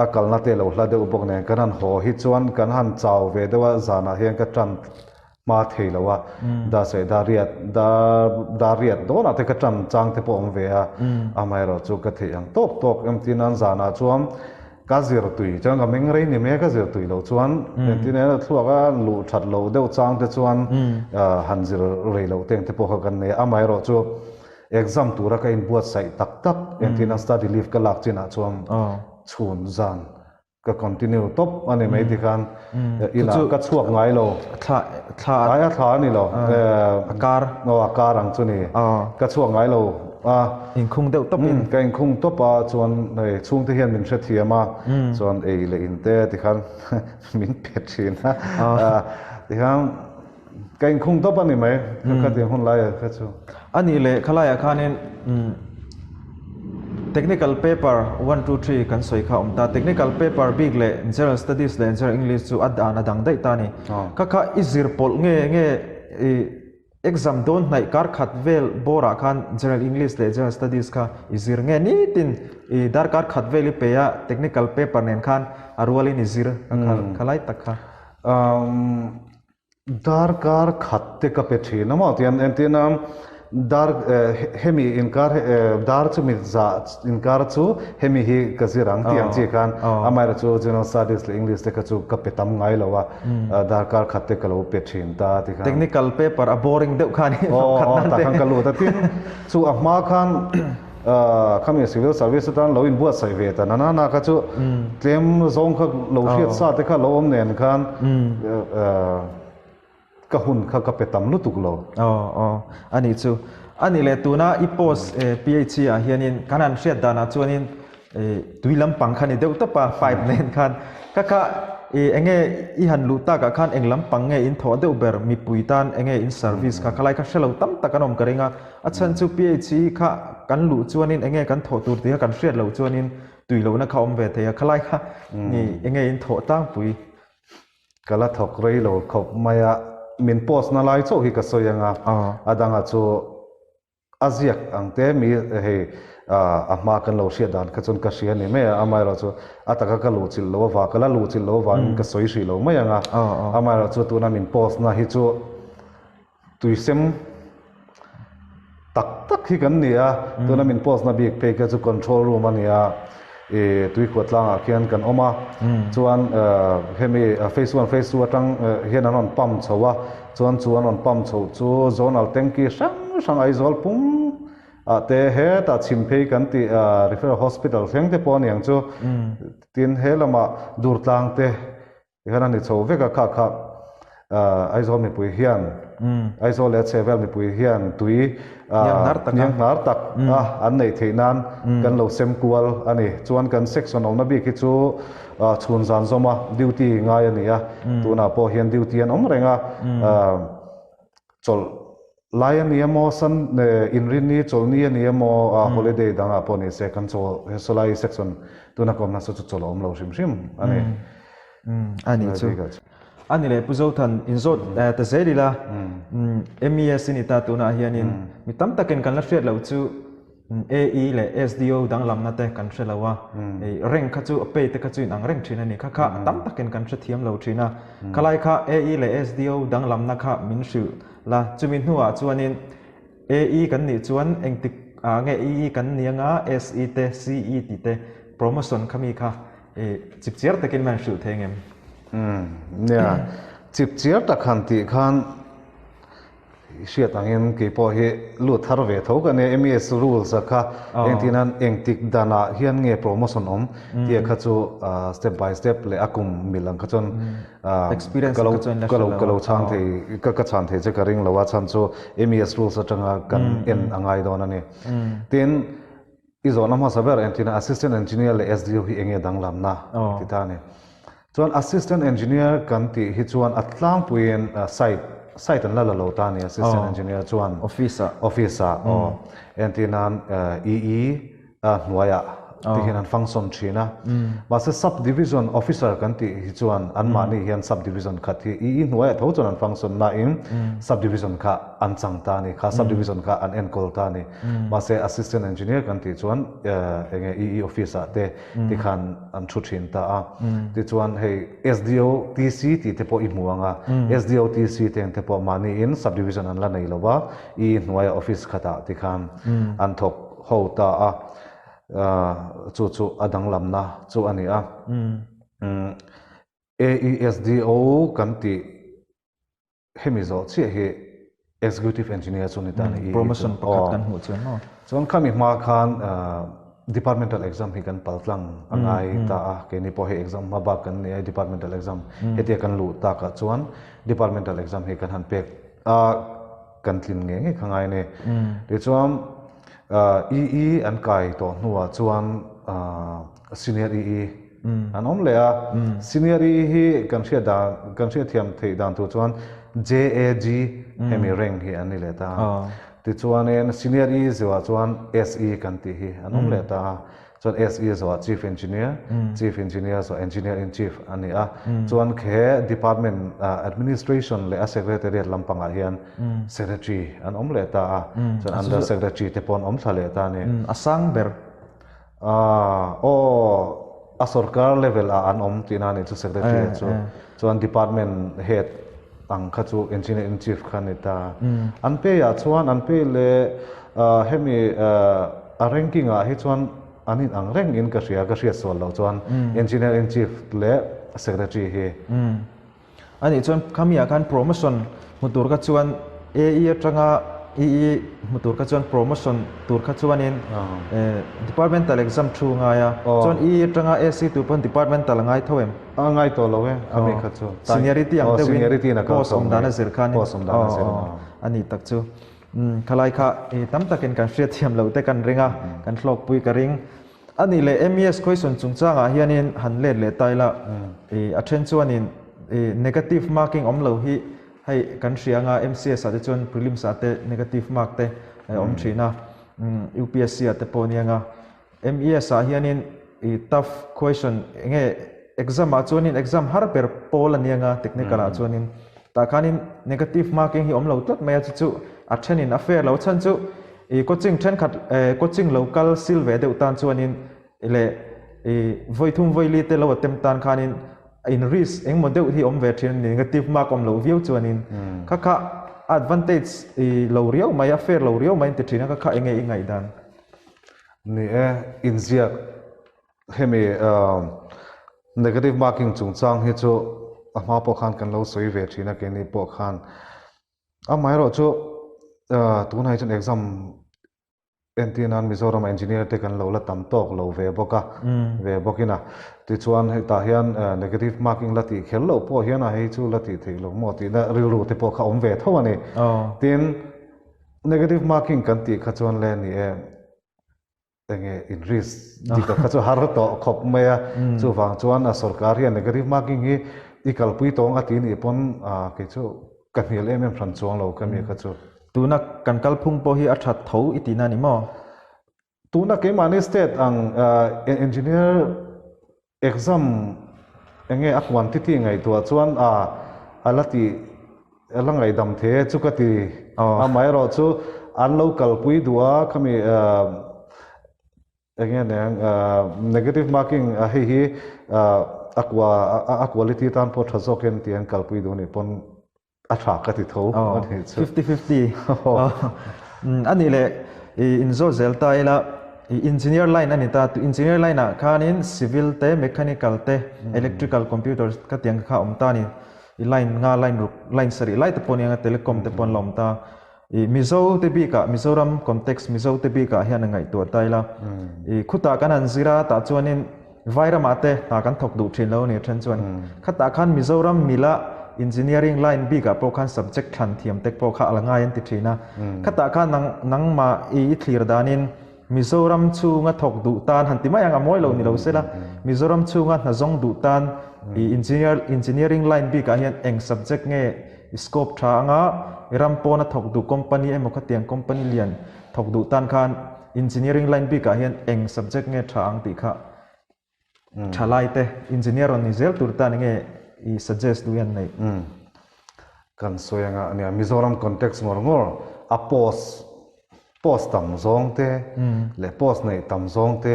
a kalna te lo hla deuh bawk nen kan han haw hi chuan kan han chau ve deuh a zanah hian ka tan hma thei lo a, dahseh dariat dariat dawnah te ka tan chang te pawh awm ve a, amaherawh chu ka theih ang tawk tawk engtin nan zanah chuan ka zir tui chuan ka meng rei ni mai a, ka zir tui loh chuan engtin emaw thluak a luh that loh deuh chang te chuan han zir rei loh te ang te pawh kha kan nei a, amaherawh chu exam tura ka inbuatsaih tak tak engtin a study leave ka lak chinah chuan chhun zan Ka continue tawp a ni mai tikhan inah ka chhuak ngai lo. Thla thla ai a thla a ni lo. A kar. Aw a kar ang chu ni. Ka chhuak ngai lo a. Inkhung deuh tawp in. Ka inkhung tawp a chuan hei chhungte hian min hrethiam a chuan ei leh in te tikhan min pe thin a. Tikhan. Ka inkhung tawp a ni mai, ka khatiang hun lai ah kha chu. A nih leh khalaiah khanin Technical paper one two three kan sawi kha a awm ta. Technical paper bik leh General Studies leh General English chu a dan a dang daih ta a ni. Kha kha i zir pawlh nge nge i exam dawn hnaih kar khat vel bawrah khan General English leh General Studies kha i zir nge nitin i darkar khat vel i pe a Technical paper nen khan a rualin i zir khalai tak kha. Darkar khat te ka pe thin a maw tian entirna dar hemi inkar dar chu mi zah inkar chu hemi hi ka zir ang tih ang chi khan amaherawh chu General Studies leh English te kha chu ka pe tam ngai lo a darkar khat te ka lo pe thin ta ti khan. Technical paper a boring deuh khan i hlawh khat nan te. Aw tah khan ka lut a tin chu a hma khan Khami civil service atan lo inbuatsaih ve ta nana na kha chu tlem zawng kha lo hriat sa te kha lo awm nen khan ka hun kha ka pe tam lutuk lo. Aw aw a nih chu. A nih leh tuna i post PHC ah hianin kan han hriat danah chuanin tui lampang kha ni deuh tawp a pipe nen khan ka kha enge i han luh takah khan eng lampang nge in thawh deuh ber mipui tan enge in service kha khalai kha hrelo tam tak an awm ka ring a. A chhan chu PHE kha kan luh chuanin enge kan thawh tur tih kha kan hriat loh chuanin tui lohna kha awm ve thei a, khalai kha ni enge in thawh tlangpui. Ka la thawk rei lo khawp mai a, min post na lai chauh hi ka sawi ang a, a dangah chu a ziak ang te mi hei a hma kan lo hriat dan kha chuan ka hria ni mai a, amaherawh chu a taka ka luh chilh loh avang ka la luh chilh loh avangin ka sawi hrih lo mai ang a, amaherawh chu tuna min post na hi chu Tuisem tak tak hi kan ni a, tuna min post na bik phei kha chu control room a ni a, ih tuikhuah tlangah khian kan awm a, chuan hemi phase one phase two atang hian an rawn pump chho a, chuan chu an rawn pump chho chu zonal tanky hrang hrang Aizawl pum ah te hetah chhim phei kan tih referral hospital thleng te pawh a ni ang chu, tin he lamah Durtlang te Tikhan a ni chho vek a, kha kha Aizawl mipui hian, Aizawl leh a chhehvel mipui hian tui hnianghnar tak a an neih theih nan kan lo sem kual a ni. Chuan kan section awmna bik hi chu chhun zan zawma duty ngai a ni a, tunah pawh hian duty an awm reng a, chawlh Lai a ni emaw, Sun inrinni, chawlhni a ni emaw, holiday dangah pawh ni se kan chawl he sawlai section tuna ka awmna saw chu chawl a awm lo hrim hrim a ni. A ni chu. A ni leh Pu Zothan, inzawt ta zel ila, MES i ni ta tunah hianin mi tam takin kan la hriat loh chu AE leh SDO danglamna te kan hre lo a, rank kha chu a pay te kha chu inang reng thin a ni. Kha kha tam takin kan hrethiam lo thin a. Khalai kha AE leh SDO danglamna kha min hrilh la. Chumi hnuah chuanin AE kan nih chuan engtik ah nge EE kan ni anga SE te CE tih te promotion kha mi kha chipchiar takin man hrilh thei ngem? Nia, chipchiar tak han tih khan I hriat angin kei pawh hi lut thar ve tho ka nia, MES rules a kha engtin an engtik danah hian nge promotion awm tih a kha chu step by step leh a kum mil ang kha chuan ka lo ka lo ka lo chhang thei ka ka chhan thei che ka ring lo a chhan chu MES rules atanga kan en a ngai dawn a ni. Tin, I zawhna hmasa ber entirna Assistant Engineer leh SDO hi enge danglamna ti ta a ni. Chuan Assistant Engineer kan tih hi chuan a tlangpuiin site site an la la lo ta a ni Assistant Engineer chuan Office ah Office ah aw entirnan EE hnuaiah ti hian an function thin a. Mahse Sub Division Officer kan tih hi chuan anmahni hian Sub Division khat hi EE hnuaiah tho chuan an function nain Sub Division kha an chang ta a ni kha Sub Division kha an enkawl ta a ni. Mahse Assistant Engineer kan tih chuan enge EE Office ah te tikhan an thu thin ta a. Tichuan hei SDO TC tih te pawh i hmu ang a, SDO TC te ang te pawh mahniin Sub Division an la nei lo va, EE hnuaia Office khatah tikhan an thawk ho ta a, chu chu a danglamna chu a ni a. AESDO kan tih Hemi zawh chiah hi Executive Engineer chu ni ta ni. Promotion pakhat kan hmuh chuan maw? Chuan khami hma khan Departmental exam hi kan pal tlang a ngai ta a, keini pawh hei exam hma bak kan ni a, Departmental exam hetia kan luh takah chuan Departmental exam hi kan han pek a, kan tlin ngei ngei kha ngai a ni. Tichuan EE an kai tawh hnuah chuan Senior EE an awm leh a, Senior EE hi kan hriat dan, kan hriatthiam theih dan tur chuan. JAG hemi rank hi an ni leh ta a. Tichuanin Senior E zawhah chuan SE kan tih hi an awm leh ta a. Chuan SE zawhah Chief Engineer, Chief Engineer zawh Engineer in Chief a ni a. Chuan khe Department Administration leh a Secretariat lampangah hian Secretary an awm leh ta a. Chuan Under Secretary te pawh an awm thla leh ta a ni. A sang ber. Aw, a sorkar level ah an awm tihna a nih chu Secretary chu. Chuan Department Head ang kha chu Engineer in Chief kha a ni ta. An pay ah chuan an pay leh hemi a ranking ah hi chuan an in ang reng in ka hria, ka hriat sual loh chuan Engineer in Chief leh Secretary hi. A nih chuan khami ah khan promotion hmu tur kha chuan AE atanga EE hmu tur kha chuan promotion tur kha chuanin departmental exam thu a ngai a, chuan EE atanga AC tur pawn departmental a ngai tho em? A ngai tawh lo e, khami kha chu. Seniority ang deuhin post awm dan a zir khanin a nih tak chu. Khalai kha tam takin kan hriatthiam loh te kan ring a, kan hlawkpui ka ring. A nih leh MES question chungchangah hianin han let leh ta ila, i a then chuanin i negative marking awm lo hi hei kan hria anga MCS ah te chuan prelims ah te negative mark te a awm thin a, UPSC ah te pawh ania anga MES ah hianin i tough question enge exam ah chuanin exam har ber pawl ania anga technical ah chuanin tah khanin negative marking hi awm lo tlat mai a chu chu a thenin a fair lo chhan chu I coaching thenkhat coaching lo kal sil ve deuh tan chuanin leh i vawithum vawili te lo attempt tan khanin in risk engmaw deuh hi awm ve thin a ni, negative mark awm loh viau chuanin kha kha advantage i lo riau mai a, fair lo riau mai an ti thin a, kha kha enge i ngaihdan? Ni e, inziak hemi negative marking chungchang hi chu a hma pawh khan kan lo sawi ve thin a, keini pawh khan Amaherawh chu tunah hi chuan exam entir nan Mizoram engineer te kan lo la tam tawk lo ve bawk a, ve bawkin a. Tichuan hetah hian negative marking la tih kher loh pawh hian a hei chu la tih theih loh maw tihna rilru te pawh kha awm ve tho a ni. Tin, negative marking kan tih kha chuan le ni e, Enge in risk dik kha chu har tawh khawp mai a, chuvang chuan a sorkar hian negative marking hi i kalpui tawng a ti nih pawn kei chu ka hnial em em hran chuang lo ka mi kha chu. Tuna kan kalphung pawh hi a that tho i tihna a ni maw? Tuna keimahni state ang engineer Exam enge a quantity ngaihtuah chuan a a la tih a la ngaihdam thei e chu ka ti. Amaherawh chu an lo kalpui duh a khami enge aniang negative marking a hei hi a kua a quality tan pawh tha zawkin tih an kalpui duh anih pawn A tha ka ti tho a nih chu. Fifty fifty. A nih leh i inzawt zel ta ila i engineer line a ni ta. Engineer line ah khanin civil te, mechanical te, electrical, computer ka tih ang kha a awm ta a ni. I line nga line ruk line sarih lai te pawh a ni ang a telecom te pawh an la awm ta. I Mizo te bikah Mizoram context Mizo te bikah hian a ngaihtuah ta ila i khutah kan han zir a tah chuanin Vairamah te hna kan thawk duh thin lo a ni then chuan khatah khan Mizoram mila engineering line bikah pawh khan subject thlan thiam te pawh kha a la ngai an ti thin a. Khatah khan nang nangmah i i thlir danin Mizoram chhunga thawk duh tan han ti mai ang a mawi lo ni lo sela Mizoram chhunga hna zawng duh tan i engineer engineering line bikah hian eng subject nge i scope tha anga i ram pawna thawk duh company emaw khatiang company lian thawk duh tan khan Engineering line bikah hian eng subject nge tha ang tih kha thalai te engineer rawn ni zel tur tan enge i suggest duh hian neih? Kan sawi anga ania Mizoram context ngawr ngawr a post post tam zawng te leh post neih tam zawng te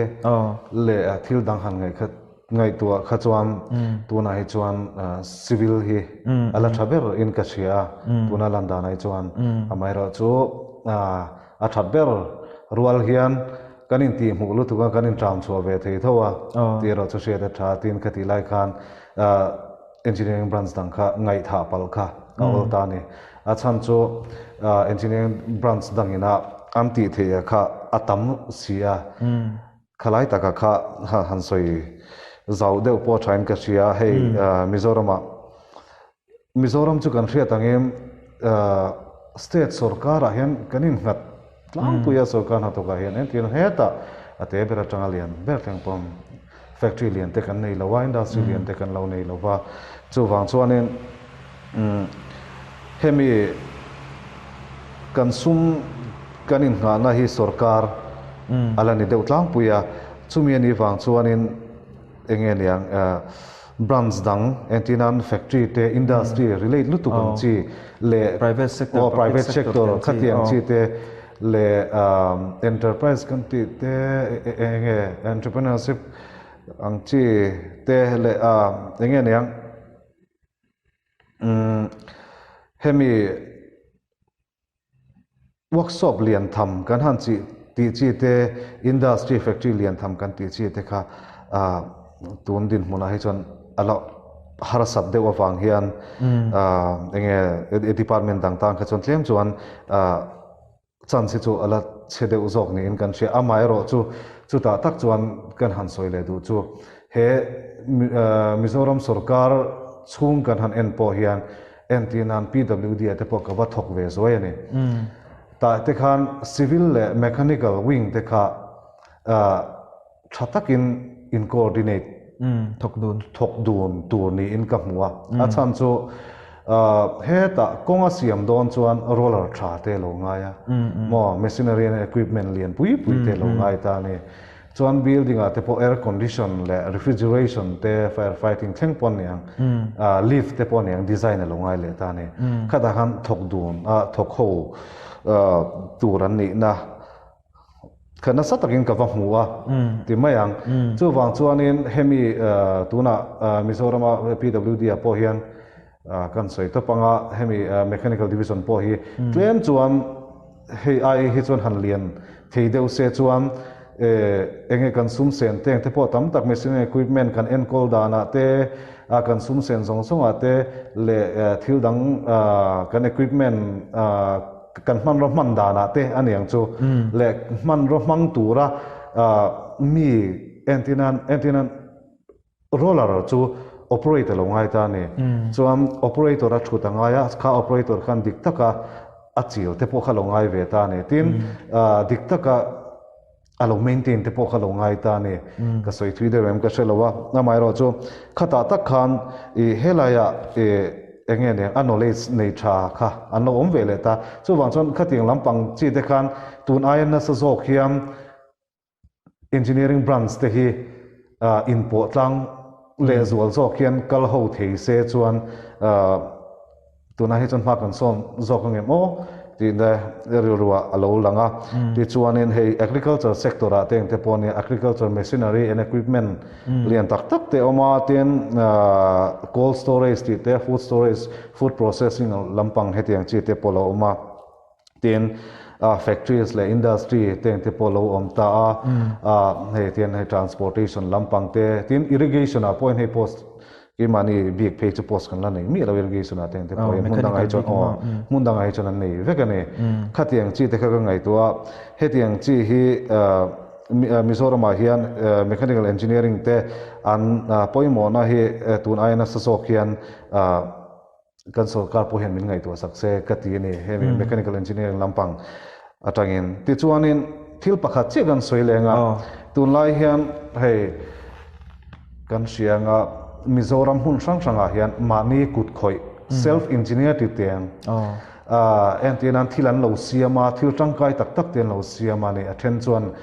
leh thil dang han ngaih kha Ngaihtuah kha chuan tunah hi chuan civil hi a la tha ber in ka hria a, tuna lan danah hi chuan amaherawhchu a that ber rual hian kan intihhmuh lutuk a, kan inṭam chhuah ve thei tho a tih erawh chu hriat a tha tin ka tih lai khan engineering branch dang kha ngaihthah palh kha a awl ta a ni. A chhan chu engineering branch dangina an tih theih kha a tam si a. Khalai taka kha han sawi zau deuh pawh thain ka hria, hei Mizoramah Mizoram chu kan hriat angin state sorkarah hian kan innghat tlangpui a, sorkar hnathawkah hian engtin hetah a te ber atanga lian ber thleng pawh factory lian te kan nei lo a, industry lian te kan lo nei lo va, chuvang chuanin. Hemi kan sum kan innghahna hi sorkar a la ni deuh tlangpui a, chumi a nih vang chuanin eng nge niang branch dang entirnan factory te industry relate lutuk ang chi leh Private sector, aw public private sector sector te ang chi, khatiang aw. chi te leh enterprise kan tih te eng nge entrepreneurship ang chi te leh eng nge niang umm hemi Workshop lian tham kan han chi tih chi te, industry factory lian tham kan tih chi te kha tun dinhmunah hi chuan a la harsat deuh avang hian eng nge department dang tan kha chuan tlem chuan chance hi chu a la chhe deuh zawk niin kan hria. Amaherawhchu chutah tak chuan kan han sawi leh duh chu he Mizoram sorkar chhung kan han en pawh hian Entir nan PWD ah te pawh ka va thawk ve zuai a ni. Tah te khan civil leh mechanical wing te kha tha takin in coordinate thawk dun thawk dun tur niin ka hmu a. A chhan chu hetah kawng a siam dawn chuan roller tha te lo ngai a, maw machinery and equipment lian pui pui te lo ngai ta a ni. Chuan building ah te pawh air condition leh refrigeration te fire fighting thleng pawh an ni ang, lift te pawh a ni ang design a lo ngai leh ta a ni. Khatah khan thawk dun a thawk ho tur an nihna kha nasa takin ka va hmu a ti mai ang. Chuvang chuanin hemi tunah Mizorama PWD ah pawh hian kan sawi tawp anga hemi mechanical division pawh hi tlem chuan hei ai hi chuan han lian thei deuh se chuan eng nge kan sum sen teng te pawh tam tak machine equipment kan enkawl danah te kan sum sen zawng zawngah te leh thil dang kan equipment kan hmanraw hman danah te a niang chu leh hmanraw hmang tura mi entirnan entirnan Roller chu operator lo ngai ta a ni. Chuan operator a thut a ngai a, kha operator khan dik taka a chil te pawh kha lo ngai ve ta a ni. Tin, dik taka a lo maintain te pawh kha lo ngai ta a ni. Ka sawi thui deuh em ka hre lo a. Amaherawh chu khatah tak khan i helaiah i eng nge nen a knowledge nei tha kha an lo awm ve leh ta. Chuvang chuan khatiang lampang chi te khan tun aia nasa zawk hian Engineering branch te hi inpawh tlang leh zual zawk hian kal ho thei se chuan tunah hi chuan hma kan sawn zawk angem aw tih te rilruah a lo lang a. Tichuanin hei agriculture sector ah te engte pawh nia agriculture machinery and equipment lian tak tak te a awm a, tin cold storage tih te food storage food processing lampang hetiang chi te pawh a lo awm a. Tin, factories leh industry te engte pawh lo awm ta a, hei tian hei transportation lampang te, tin irrigation ah pawhin hei post keimahni bik phei chu post kan la nei miah lo irrigation ah te engte pawhin hmun dangah hi chuan aw hmun dangah hi chuan an nei vek a ni. Khatiang chi te kha ka ngaihtuah a, hetiang chi hi Mizoramah hian mechanical engineering te an pawimawhna hi tun aia nasa zawk hian Kan sorkar pawh hian min ngaihtuah sak se ka ti a ni, hemi mechanical engineering lampang atangin. Tichuanin thil pakhat chiah kan sawi leng a, tunlai hian hei kan hria anga Mizoram hmun hrang hrangah hian mahni kut khawih, self engineer ti teng, entir nan thil an lo siam a, thil tangkai tak tak te an lo siam a ni, a then chuan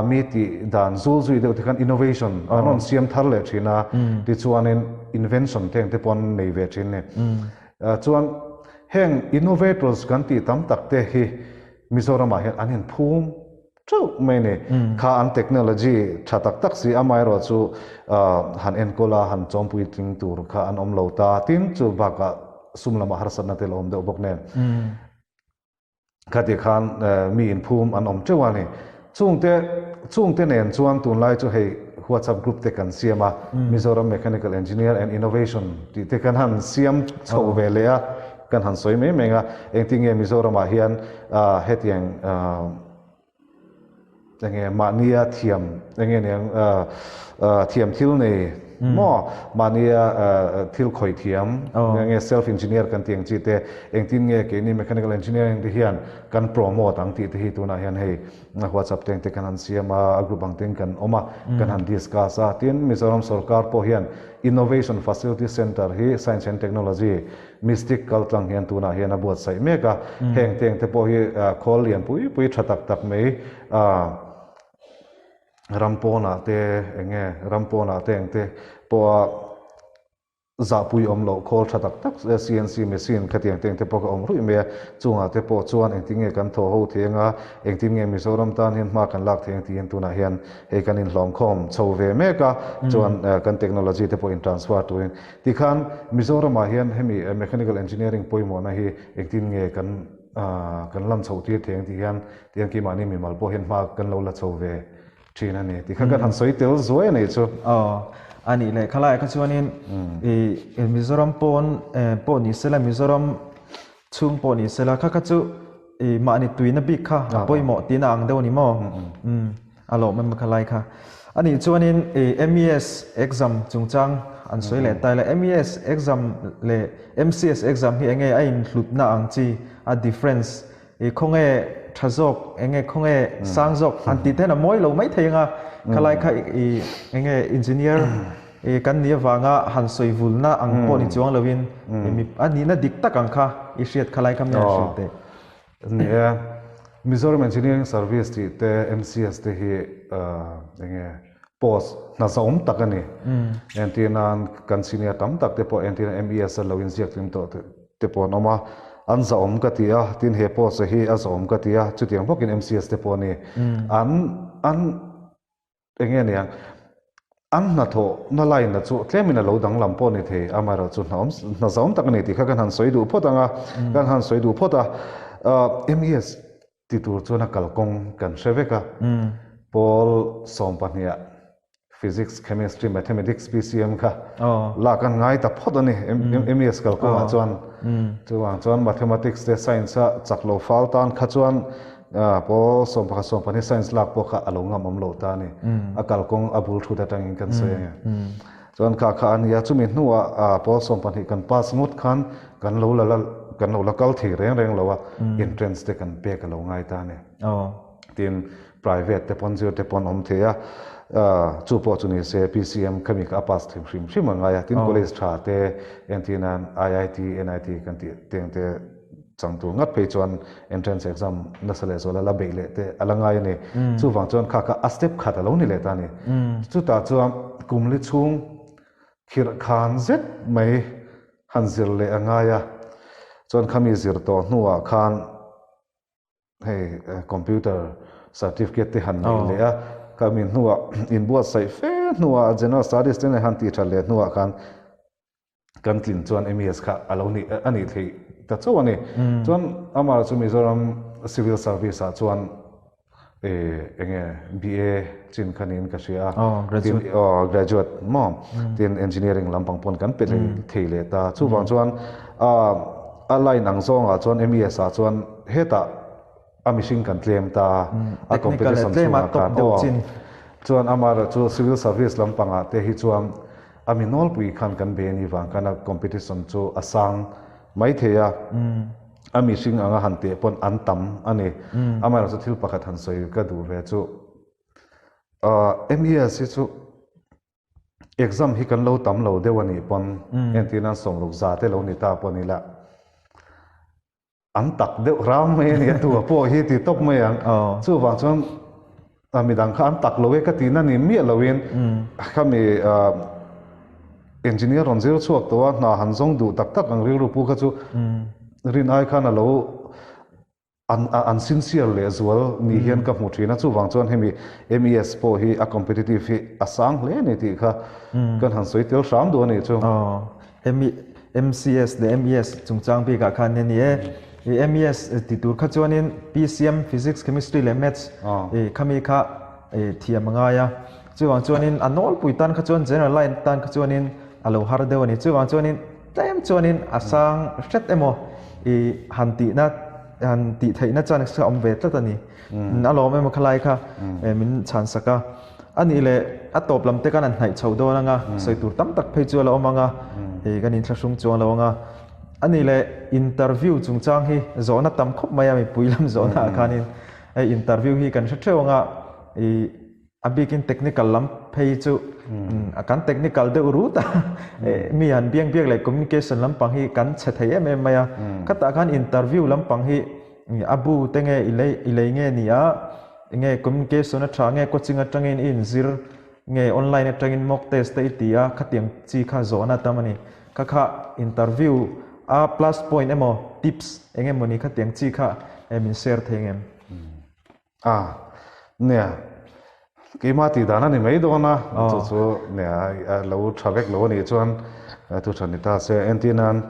mi tih dan zul zui deuh te khan innovation an rawn siam thar leh thin a, tichuanin invention te engte pawh an nei ve thin ni. Chuan heng innovators kan tih tam tak te hi Mizoramah hian an inphum teuh mai ni. Kha an technology tha tak tak si amaherawh chu han enkawl a, han chawmpui tling tur kha an awm lo ta. Tin, chu bakah sum lamah harsatna te la awm deuh bawk nen. Khati khan mi inphum an awm teuh a ni. Chungte chungte nen chuan tunlai chu hei WhatsApp group te kan siam a, Mizoram Mechanical Engineer and Innovation tih te kan han siam chho ve leh a, kan han sawi mai mai a, engtinge Mizoramah hian hetiang Enge mahnia thiam enge niang thiam thil nei Maw? Mahnia thil khawih thiam, nge self engineer kan tih ang chi te, engtin nge keini mechanical engineering te hian kan promote ang tih te hi tunah hian hei WhatsApp te engte kan han siam a, a group ang ten kan awm a, kan han discuss a. Tin, Mizoram sorkar pawh hian Innovation Facility Centre hi Science and Technology Mystic kaltlang hian tunah hian a buatsaih mek a. Heng te engte pawh hi khawl lian pui pui tha tak tak mai ram pawnah te eng nge ram pawnah te engte pawha zahpui awm loh khawl tha tak tak CNC machine khatiang te engte pawh ka awm ruih mai a, chungah te pawh chuan engtin nge kan thaw ho thei anga engtin nge Mizoram tan hian hma kan lak thei ang tiin tunah hian hei kan inhlawmkhawm chho ve mek a, chuan kan technology te pawh in transfer turin tikhan Mizoramah hian hemi mechanical engineering pawimawhna hi engtin nge kan kan lam chhoh tir thei ang tih hian tihian keimahni mimal pawh hian hma kan lo la chho ve thin a ni tih kha kan han sawi tel zuai a nih chu. Aw, a nih leh khalaiah kha chuanin i Mizoram pawn pawh ni sela Mizoram chhung pawh ni sela kha kha chu i mahni tuina bik kha a pawimawh tihna ang deuh a ni maw? A lawm em khalai kha. A nih chuanin i MES exam chungchang an sawi leh ta ila MES exam leh MCS exam hi enge a inhlutna ang chi a difference i khawnge tha zawk enge khawnge sang zawk an tih te hian a mawi lo mai thei anga khalai kha i enge engineer i kan nih avanga han sawi vulna ang pawh ni chuang loin i a nihna dik tak ang kha i hriat khalai kha mi han hrilh teh. Ni e, Mizoram Engineering Service tih te MCS te hi enge post hna zahawm tak a ni. Entir nan kan senior tam tak te pawh entir nan MES a lo inziak tling tawh te pawh an awm a, an zahawm ka ti a, tin he post hi a zahawm ka ti a, chutiang bawkin MCS te pawh a ni. An an Enge nia, an hnathawhna line-a chu tlemin a lo danglam pawh a ni thei, amaherawhchu hna awm, hna zahawm tak a ni tih kha kan han sawi duh phawt ang a, kan han sawi duh phawt a. MES ti tur chuan a kalkawng kan hre vek a, pawl sawmpahniha Physics, Chemistry, Mathematics, PCM kha lak an ngai ta phawt a ni, MES kalkawngah chuan. Chuvang chuan Mathematics te Science-a chak lo fal tan kha chuan Pawl 11 12 science lak pawh kha a lo ngam awm lo ta a ni. A kalkawng a bul thut atangin kan sawi ang e. Chuan kha kha a nia, chumi hnuah pawl 12 kan pass ngawt khan kan lo la kan lo la kal thei reng reng lo a, entrance te kan pek a lo ngai ta a ni. Tin, private te pawn zir te pawn awm thei a, chu pawh chu ni se PCM khami kha a pass thei hrim hrim a ngai a. Tin, college tha te entirnan IIT, NIT kan tih te ang te, Chang tur ngat phei chuan entrance exam nasa leh zual a la beih leh te a la ngai a ni. Chuvang chuan kha kha a step khat a lo ni leh ta a ni. Chutah chuan kum li chhung khirh khan zet mai han zir leh a ngai a. Chuan khami zir tawh hnuah khan hei computer certificate te han neih leh a. Khami hnuah inbuatsaih fe hnuah general studies te han tih that leh hnuah khan Kan tlin chuan MES kha a lo nih a nih theih ta chauh a ni. Chuan amah chu Mizoram Civil Service ah chuan eng nge BA chin kha niin ka hria a. Tin aw graduate maw? Tin engineering lampang pawn kan pe thei leh ta. Chuvang chuan a line ang zawngah chuan MES ah chuan hetah a mihring kan tlem ta a competition chhungah khan aw chuan amaherawh chu civil service lampangah te hi chuan a mi nawlpui khan kan be a nih vang khan a competition chu a sang mai thei a a mihring anga han teh pawn an tam a ni amaherawh chu thil pakhat han sawi ka duh ve chu MES hi chu Exam hi kan lo tam lo deuh a nih pawn entirna 60 za te lo ni ta pawh ni la. An tak deuh ram mai a ni a, tua pawh hi ti tawp mai ang. Chuvang chuan midang kha an tak lo e ka tihna ni miah loin khami engineer rawn zir chhuak tawh a, hna han zawng duh tak tak ang rilru pu kha chu rin ai khan a lo an sincere leh zual ni hian ka hmu thin a. Chuvang chuan hemi MES pawh hi a competitive hi a sang hle a ni tih kha kan han sawi tel hram duh a nih chu. Hemi MCS leh MES chungchang bikah khan nia ni e. I MES ti tur kha chuanin PCM, Physics, Chemistry leh Maths i khami kha i thiam a ngai a. Chuvang chuanin a nawlpui tan kha chuan general line tan kha chuanin a lo har deuh a ni. Chuvang chuanin tlem chuanin a sang hret emaw i han tihna. han tih theihna chance kha awm ve tlat a ni. A lawm emaw khalai kha min chhan sak a. A nih leh a tawp lam te khan an hnaih chho dawn anga sawi tur tam tak phei chu a la awm anga hei kan inthlahrung chuang lo anga. A nih leh interview chungchang hi zawhna tam khawp mai a mipui lam zawhna ah khanin hei interview hi kan hre theuh anga ih A bikin technical lam phei chu kan technical deuh rut a, mi han biang biak leh communication lampang hi kan chhe thei em em mai a. Khatah khan interview lampang hi a bu te nge i lei i lei nge ni a, nge communication a tha nge coaching atangin i inzir nge online atangin mock test te i ti a, khatiang chi kha zawhna tam a ni. Kha kha interview a plus point emaw tips eng emaw ni khatiang chi kha min share thei ngem? A, nia, keimah tih dan a ni mai dawn a, chu chu nia a lo tha vek lo a nih chuan thu tha ni ta se. Entir nan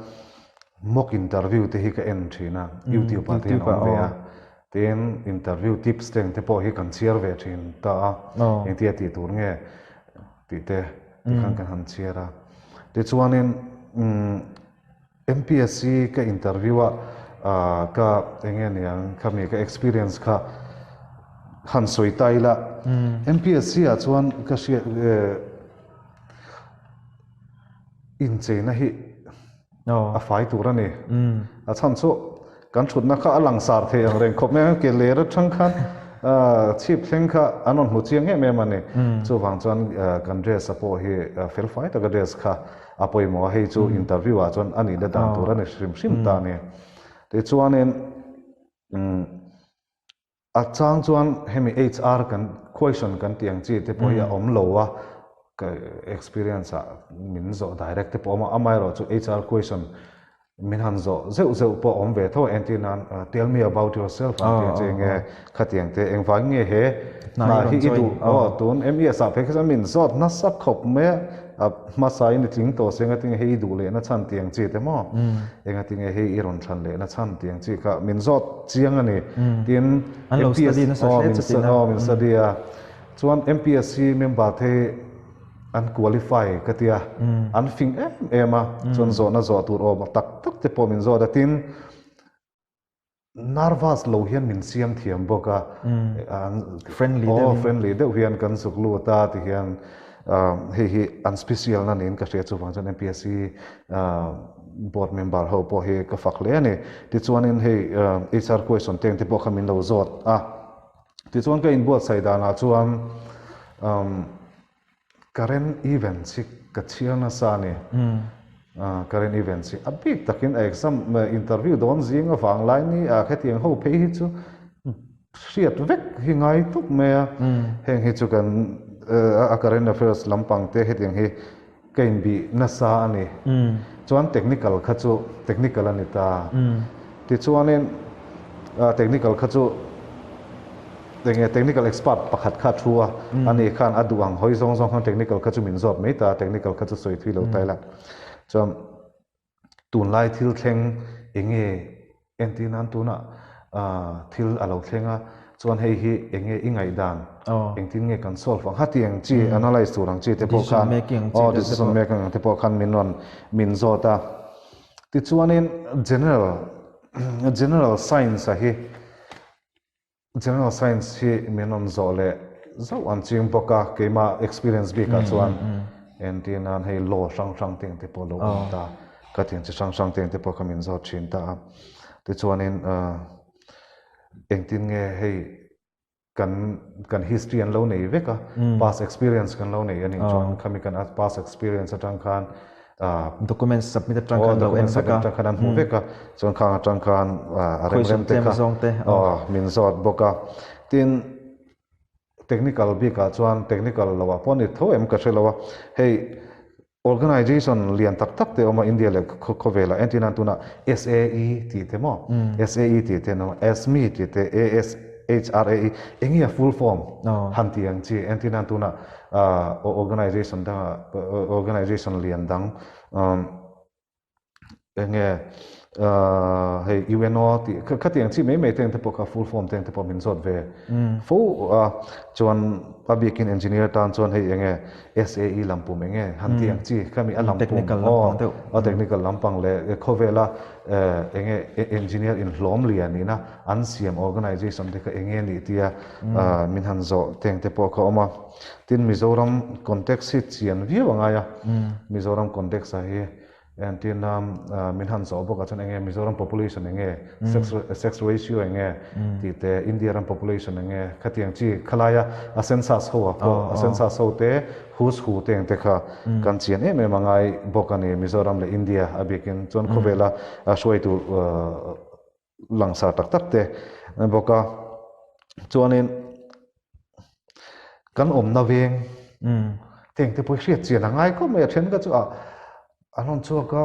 mock interview te hi ka en thin a, YouTube ah te hian a awm ve a, tin interview tips te ang te pawh hi kan chhiar ve thin ta a, engtia tih tur nge tih te tikhan kan han chhiar a. Tichuanin umm MPSC ka interview a ka enge niang khami ka experience kha han sawi ta ila MPSC ah chuan ka hriat incheina hi a fai tur a ni. A chhan chu kan thutna kha a langsar thei ang reng khawp mai a, ke ler atang khan chhip thleng kha an rawn hmu chiang em em a ni. Chuvang chuan kan dress a pawh hi fel fai taka dress kha A pawimawh a, hei chu interview ah chuan a nihna dan tur a ni hrim hrim ta a ni. Tichuanin a chang chuan hemi HR kan question kan tih ang chi te pawh hi a awm lo a, ka experience ah min zawh direct te pawh a awm a, amaherawh chu HR question Min han zawh zeuh zeuh pawh awm ve tho a, entir nan tell me about yourself an tih ang che enge khatiang te engvangin nge he hna hi i duh aw tun MES ah phei kha chuan min zawt nasa khawp mai a, a hmasa in i tling tawh se engatinge hei i duh lehna chhan tih ang chi te maw engatinge hei i rawn thlan lehna chhan tih ang chi kha min zawt chiang a ni tin MPS aw min study a chuan MPSC member te hi An qualify ka tia, an fing em em a, chuan zawhna zawh tur awm tak tak te pawh min zawt a, tin nervous lo hian min siam thiam bawk a, friendly deuh in, friendly deuh hian kan zuk lut a ti hian hei hi an special na niin ka hria chuvang chuan MPSC board member ho pawh hi ka fak hle a ni. Tichuanin hei HR question te ang te pawh kha min lo zawt a. Tichuan ka inbuatsaih danah chuan current events hi ka chhiar nasa a ni. Current events hi a bik takin a exam interview dawn zing avang lai ni a khetiang ho phei hi chu hriat vek hi ngai tuk mai a. Heng hi chu kan a current affairs lampang te hetiang hi Ka inbih nasa a ni. Chuan technical kha chu technical a ni ta. Tichuanin technical kha chu enge technical expert pakhat kha a thu a, ani khan a duh ang hawi zawng zawng khan technical kha chu min zawt mai ta, technical kha chu sawi thui lo ta ila. Chuan tunlai thil thleng enge Entir nan tunah thil a lo thleng a, chuan hei hi eng nge i ngaihdan, engtin nge kan solve ang, hati ang chi analyse tur ang chi te pawh khan, aw decision making ang te pawh khan min rawn min zawt a. Tichuanin general general science a hi General Science hi min rawn zawh leh zauh an ching bawk a, keimah experience bikah chuan entir nan hei law hrang hrang te engte pawh lo awm ta, ka thian chi hrang hrang te engte pawh kha min zawt thin ta a. Tichuanin engtin nge hei kan kan history an lo nei vek a, past experience kan lo nei a nih chuan khami kan past experience atang khan Documents submit atang khan lo en vek a. Atang khan an hmu vek a. Chuan khang atang khan a rem rem te kha min zawt bawk a. Tin, technical bikah chuan technical lo ah pawh ni tho em ka hre lo a. Hei organization lian tak tak te awm a India leh khawvelah entir nan tunah SAE tih te maw SAE tih te ASME tih te ASHRAE eng nge a full form han tih ang chi entir nan tunah Organization dangah organization lian dang Enge hei UNO tih khatiang chi mai mai te te pawh kha full form te te pawh min zawt ve fo a, chuan a bikin engineer tan chuan hei enge SAE lampum enge han tih ang chi khami a lampum aw a technical lampang leh khawvela enge engineer inhlawm lian ina an siam organization te kha enge nih tia min han zawh teng te pawh kha awm a, tin Mizoram context hi chian viau a ngai a, Mizoram context ah hi Entirna min han zawh bawk ah chuan enge Mizoram population enge, sex sex ratio enge tih te, India ram population enge khatiang chi khalaia a census ho ah pawh a census ho te who's who te ang te kha kan chian em em a ngai bawk a ni Mizoram leh India a bikin chuan khawvela hruaitu langsar tak tak te bawk a chuanin kan awmna veng te engte pawh hi hriat chian a ngai khawp mai a then kha chu ah an rawn chhuak a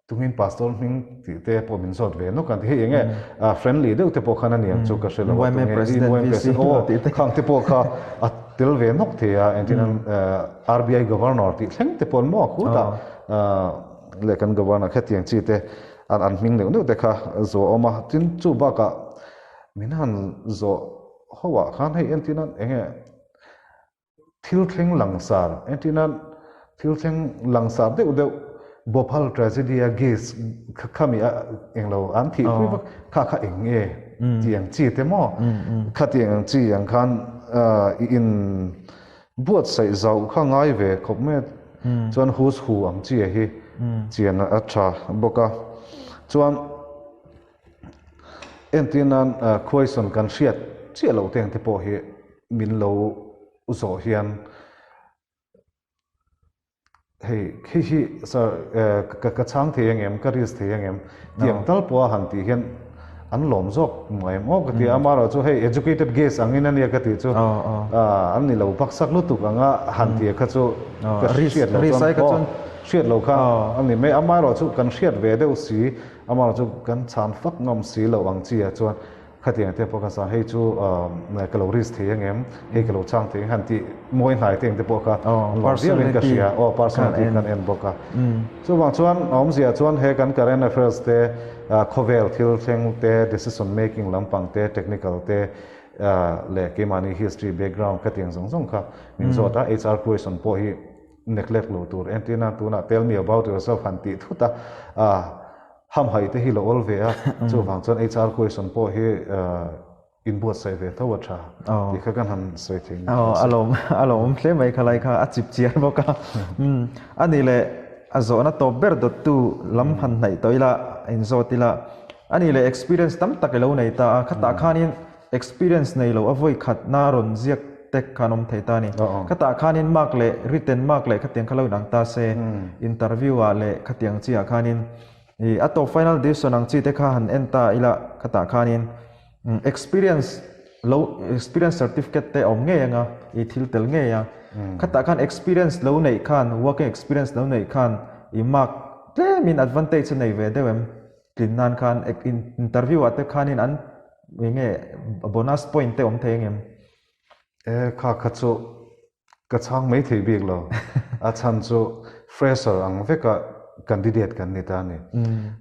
tungin pastor hming tih te pawh min zawt ve nawk an ti hei enge friendly deuh te pawh khan a niang chu ka hre lo a tunge YMA president aw khang te pawh kha a tel ve nawk thei a engtin an RBI governor tih thleng te pawh an maw khutah leh kan governor khatiang chi te An an hming neuh neuh te kha zawh a awm a, tin chu bakah min han zawh ho ah khan hei entir nan eng nge thil thleng langsar entir nan thil thleng langsar deuh deuh Bhopal tragedy a gas kha khami a englo an thih pui vak kha kha eng nge tih ang chi te maw khatiang ang chi ang khan i in Buatsaih zauh kha ngai ve khawp mai a, chuan who's who ang chi hi chian a tha bawk a. Chuan entir nan question kan hriat chiah loh te ang te pawh hi min lo zawh hian Hei khi hi sir ka ka chhang thei ang em, ka risk thei ang em tih ang tal pawha han tih hian an lawm zawk mai em aw ka ti a, amaherawh chu hei educated guess angin a nia ka tih chu an ni lo baksak lutuk anga han tih kha chu ka hriat loh chuan hriat loh kha a ni mai, amaherawh chu kan hriat ve deuh si, amaherawh chu kan chhan fak ngam si loh ang chi ah chuan Khatiang te pawh kha chuan hei chu ka lo risk thei ang em, hei ka lo chang thei ang han tih mawi hnai te ang te pawh kha an lawm viau in ka hria. Aw personality khan en bawk a. Chuvang chuan a awmzia chuan he kan current affairs te, khawvel thil thleng te, decision making lampang te, technical te leh keimahni history background khatiang zawng zawng kha min zawt a. HR question pawh hi neglect lo tur entirna tunah tell me about yourself han tih thut a. Hamhaih te hi lo awl ve a, chuvang chuan HR question pawh hi inbuatsaih ve tho a tha tih kha kan han sawi thei ni. Aw, a lawm, a lawmawm hle mai khalai kha, a chip chiar bawk a. A nih leh a zawhna tawp ber dawttu lam han hnaih tawh ila, inzawt ila, a nih leh experience tam tak i lo nei ta a, khatah khanin Experience nei lo a vawi khatna rawn ziak tek khan awm thei ta a ni. Khatah khanin mark leh written mark leh khatiang kha lo inang ta se, interview ah leh khatiang chi ah khanin i a tawp final decision ang chi te kha han en ta ila khatah khanin experience lo experience certificate te a awm ngei anga i thil tel ngei a. Khatah khan experience lo neih khan working experience lo neih khan i mark tlemin advantage a nei ve deuh em? Tlin nan khan interview ah te khanin an eng nge bonus point te awm thei ang em? E kha kha chu ka chhang mai thei bik lo. A chhan chu fresher ang veka candidate kan ni ta a ni.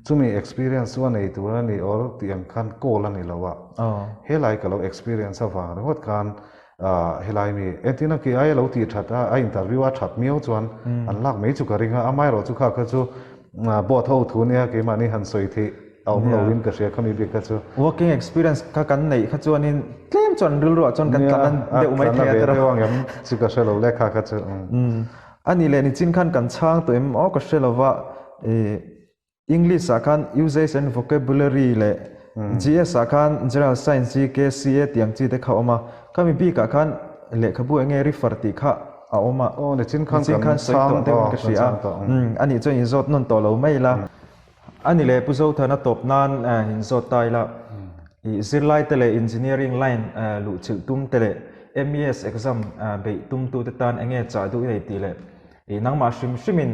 Chumi experience chu a nei tur a ni or tih ang khan call a ni lo a. Helai ka lo experience avang ringawt khan Helai mi entirna kei ai a lo tih that a, a interview a that miau chuan an lak mai chu ka ring a, amaherawh chu kha kha chu board ho thu nia keimahni han sawi theih a awm lo in ka hria khami bik kha chu. Working experience kha kan neih kha chuanin tlem chuan rilruah chuan kan tlan deuh mai thei a tiraw. Nia, a tlan na ve deuh ang em chu ka hre lo le kha kha chu. Ani leh nichin khan kan chhang tawh em aw ka hre lo va, English ah khan Usage and Vocabulary leh GS ah khan General Science hi KCA tih ang chi te kha a awm a. Khami bik ah khan lehkhabu eng nge refer tih kha a awm a. Aw, nichin khan kan chhang tawh, kan chhang tawh. A nih chuan inzawt nawn tawh lo mai ila. A ni leh Pu Zothana tawp nan inzawt ta ila. I zirlai te leh Engineering line luhchilh tum te leh MES exam beih tum tu te tan eng nge chah duh i nei tih leh i nangmah hrim hrimin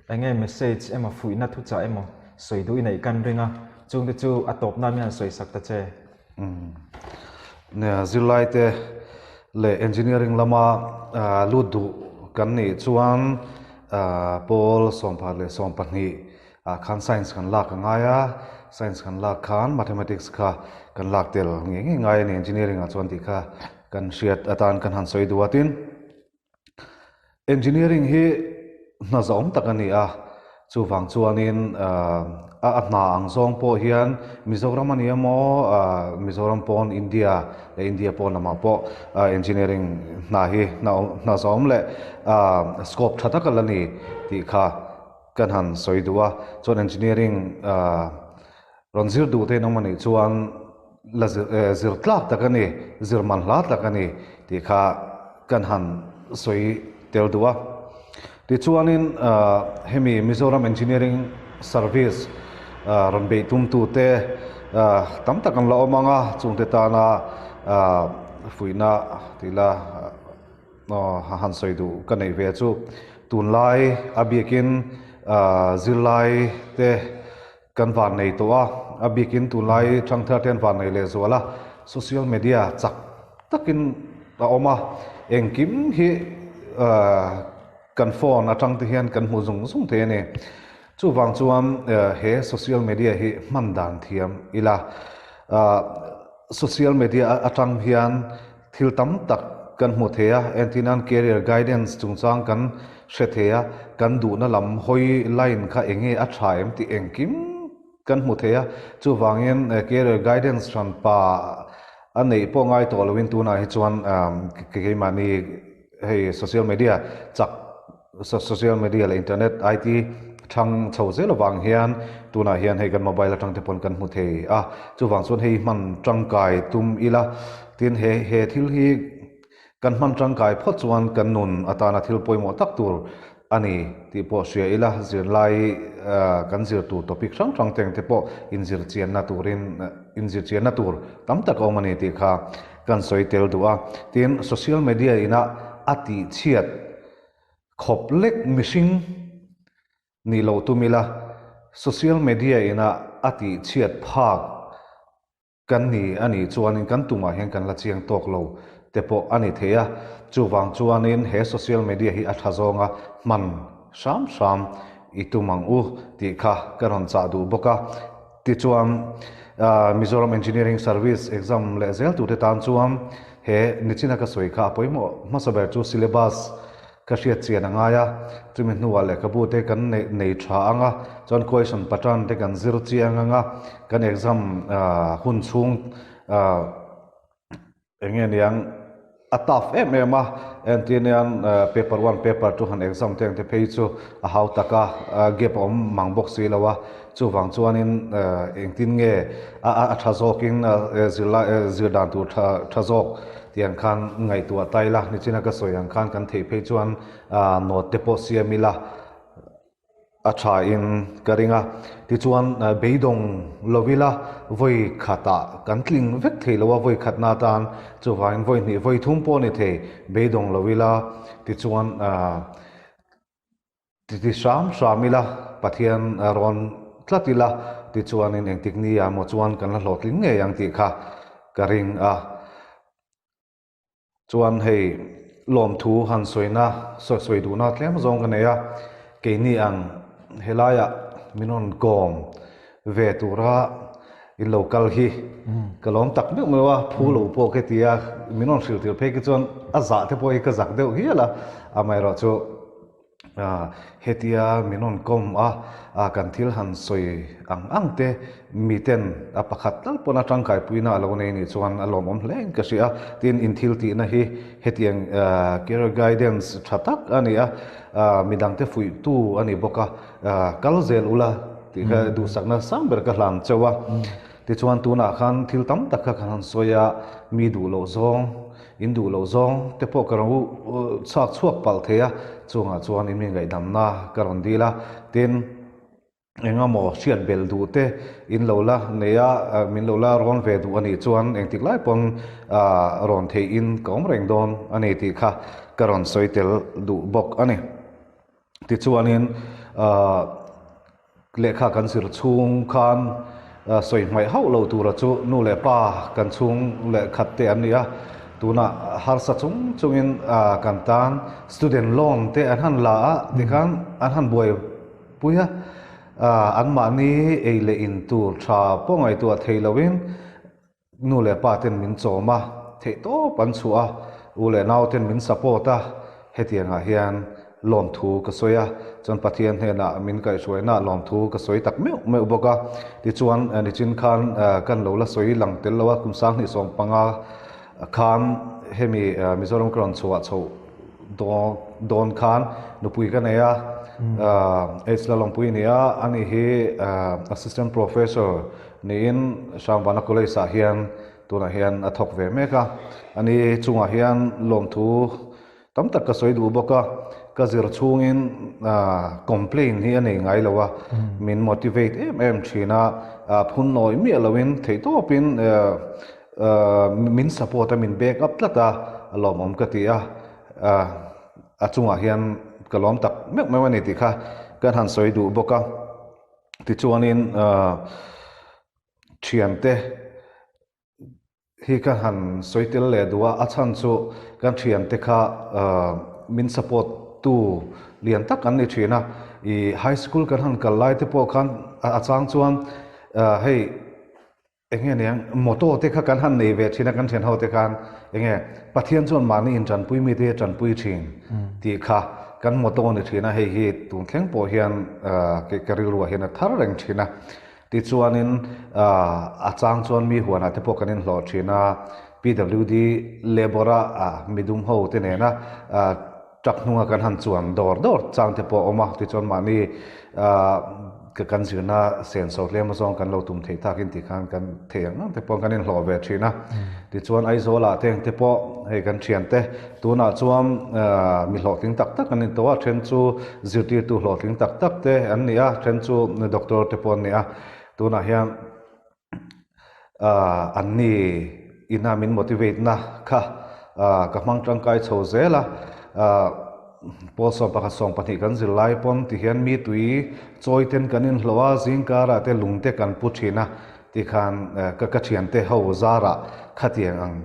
Enge message emaw fuihna thuchah emaw sawi duh i neih kan ring a, chungte chu a tawp nan hian sawi sak ta che. Nia, zirlaite leh engineering lama lut duh kan nih chuan Pawl sawmphat leh 12 ah khan Science kan lak a ngai a, Science kan lak khan Mathematics kha kan lak tel ngei ngei ngai a ni Engineering ah chuan tih kha kan hriat atan kan han sawi duh a tin. Engineering hi hna zawm tak a ni a, chuvang chuanin a hna ang zawng pawh hian Mizoram a ni emaw, Mizoram pawn India leh India pawn lamah pawh engineering hna hi hna zawm leh scope tha tak a la ni tih kha kan han sawi duh a. Chuan engineering Rawn zir duh te in awm a nih chuan la zir zir tlak tak a ni, zir man hla tak a ni tih kha kan han sawi tel duh a. Tichuanin hemi Mizoram Engineering Service rawn beih tumtute tam tak an la awm ang a, chungte tana fuihna tih la han sawi duh ka neih ve chu tunlai a biakin zirlai te Kan van nei tawh a, a bikin tunlai thangthar te an van nei lehzual a, social media chak takin a awm a, engkim hi kan phone atang te hian kan hmu zung zung thei a ni. Chuvang chuan he social media hi hman dan thiam ila, social media atang hian Thil tam tak kan hmu thei a, entirnan career guidance chungchang kan hre thei a, kan duhna lam hawi line kha eng nge a tha em tih engkim kan hmu thei a, chuvangin career guidance hranpa a neih pawh ngai tawh loin tunah hi chuan keimahni hei social media chak Social media leh internet, IT, thang chho zel avang hian tunah hian hei kan mobile atang te pawn kan hmu thei a, chuvang chuan hei hman tangkai tum ila tin he he thil hi kan hman tangkai phawt chuan kan nun atana thil pawimawh tak tur a ni tih pawh hria ila, zirlai kan zir tur topic hrang hrang te ang te pawh inzir chianna turin inzir chianna tur tam tak a awm a ni tih kha kan sawi tel duh a, tin social media ina a tihchhiat Khawp lek mihring nih loh tum ila, social media ina a tih chhiat phak kan ni a nih chuanin kan tumah hian kan la chiang tawk lo te pawh a ni thei a. Chuvang chuanin he social media hi a tha zawnga hman hram hram i tum ang u tih kha ka rawn chah duh bawk a. Tichuan, Mizoram Engineering Service exam leh zel turte tan chuan he nichina ka sawi kha a pawimawh hmasa ber chu syllabus ka hriat chian a ngai a, chumi hnuah lehkhabu te kan nei tha ang a, chuan question pattern te kan zir chiang ang a, kan exam hun chhung Eng nge niang a tough em em a, entir nian paper one paper two han exam te ang te phei chu a hau tak a, gap a awm mang bawk si lo a, chuvang chuanin engtin nge a tha zawkin zirlai zir dan tur tha tha zawk tih ang khan ngaihtuah ta ila, nichina ka sawi ang khan kan theih phei chuan note te pawh siam ila. A tha in ka ring a, tichuan beidawng lo ila vawi khatah kan tling vek thei lo a, vawi khatna atan chuvangin vawi hnih vawi thum pawh a ni thei, beidawng lo ila tichuan ti hram hram ila Pathian rawn tlat ila tichuanin engtik ni ah maw chuan kan la hlawhtling ngei ang tih kha ka ring a. Chuan hei lawmthu han sawina sawi sawi duhna tlem zawng ka nei a, keini ang helaiah min rawn kawm ve tura in lo kal hi ka lawm tak meuh meuh a, phu lo pawh ka ti a, min rawn hrilh tir phei khi chuan a zah te pawh hi ka zak deuh hial a, amaherawhchu Hetia min rawn kawm a, kan thil han sawi ang ang te miten a pakhat tal pawn a tangkaipuina a lo nei nih chuan a lawmawm hle in ka hria a. Tin, in thil tihna hi hetiang career guidance tha tak a ni a, midangte fuihtu a ni bawk a, kal zel ula tih kha duhsakna sang ber ka hlan chauh a. Tichuan tunah khan thil tam tak kha kan han sawi a, mi duh loh zawng In duh loh zawng te pawh ka rawn chhuak chhuak palh thei a, chungah chuan in mi ngaihdamna ka rawn dil a, tin engemaw hriat belh duh te in lo la nei a, min lo la rawn ve duh a nih chuan engtik lai pawn rawn theih in ka awm reng dawn a ni tih kha ka rawn sawi tel duh bawk a ni. Tichuanin lehkha kan zir chhung khan sawi hmaih hauh lo tura chu nu leh pa kan chhung leh khat te an ni a. Tunah harsa chung chungin kan tan student loan te an han la a, tikhan an han buai pui a, anmahni ei leh in tur tha pawh ngaihtuah thei loin Nu leh pa ten min chawm a, theihtawp an chhuah a, u leh nau ten min support a, hetiangah hian lawmthu ka sawi a, chuan Pathian hnenah min kaihhruaina lawmthu ka sawi tak meuh meuh bawk a. Tichuan nichin khan kan lo la sawi lang tel lo a, kum 2015 khan hemi Mizoram ka rawn chhuah chhoh dawn khan nupui ka nei a, H Lalawngpui a ni a, ani hi Assistant Professor Niin Hrangvana College ah hian tunah hian a thawk ve mek a, ani chungah hian lawmthu tam tak ka sawi duh bawk a, ka zir chhungin complain hi a nei ngai lo a, min motivate em em thin a, phun nawi miah loin theihtawpin min support a, min back up tlat a, lawmawm ka ti a, a chungah hian ka lawm tak meuh meuh a ni tih kha kan han sawi duh bawk a. Tichuanin thiante hi ka han sawi tel leh duh a, a chhan chu kan thiante kha min support tu lian tak an ni thin a, ih high school kan han kal lai te pawh khan a chang chuan hei Eng nge niang, motor te kha kan han nei ve thin a, kan thian ho te khan eng nge Pathian chuan mahni in tanpui mi te hi a tanpui thin tih kha kan motor ni thin a, hei hi tun thleng pawh hian ka rilruah hian a thar reng thin a. Tichuanin a chang chuan mi huanah te pawh kan inhlawh thin a, PWD labour a midum ho te nena Truck hnunga kan han chuan dawr dawr chang te pawh a awm a, tichuan mahni ka kan zirna senso tlem azawng kan lo tum theih takin tih khan kan thei ang ang te pawh kan inhlawh ve thin a. Tichuan Aizawl-ah te engte pawh hei kan thiante tunah chuan mi hlawhtling tak tak an ni tawh a, then chu zirtirtu hlawhtling tak tak te an ni a, then chu doctor te pawh an ni a, tunah hian An ni ina min motivate na kha ka hmang tangkai chho zel a, pawl 11 12 kan zir lai pawn ti hian mi tui chawi ten kan inhlawh a, zingkarah te lung te kan pu thin a tikhan ka ka thiante ho zarah khatiang ang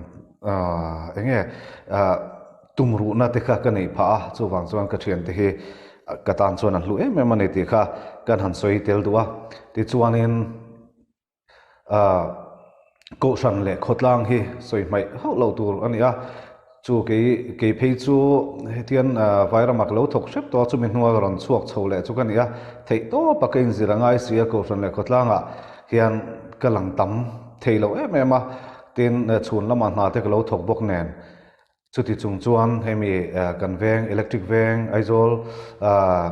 eng nge tumruhna te kha ka neih phah a, chuvang chuan ka thiante hi ka tan chuan a hlu em em a ni tih kha kan han sawi tel duh a, tichuanin Kohhran leh khawtlang hi sawi hmaih hauh lo tur a ni a, chu kei kei phei chu hetian Vairama ka lo thawk hrep tawh a, chumi hnua ka rawn chhuak chho leh chu ka ni a, theih tawpa ka inzir a ngai si a, Kohhran leh khawtlangah hian ka lang tam thei lo em em a, tin chhun lamah hna te ka lo thawk bawk nen. Chuti chung chuan hemi kan veng, Electric Veng, Aizawl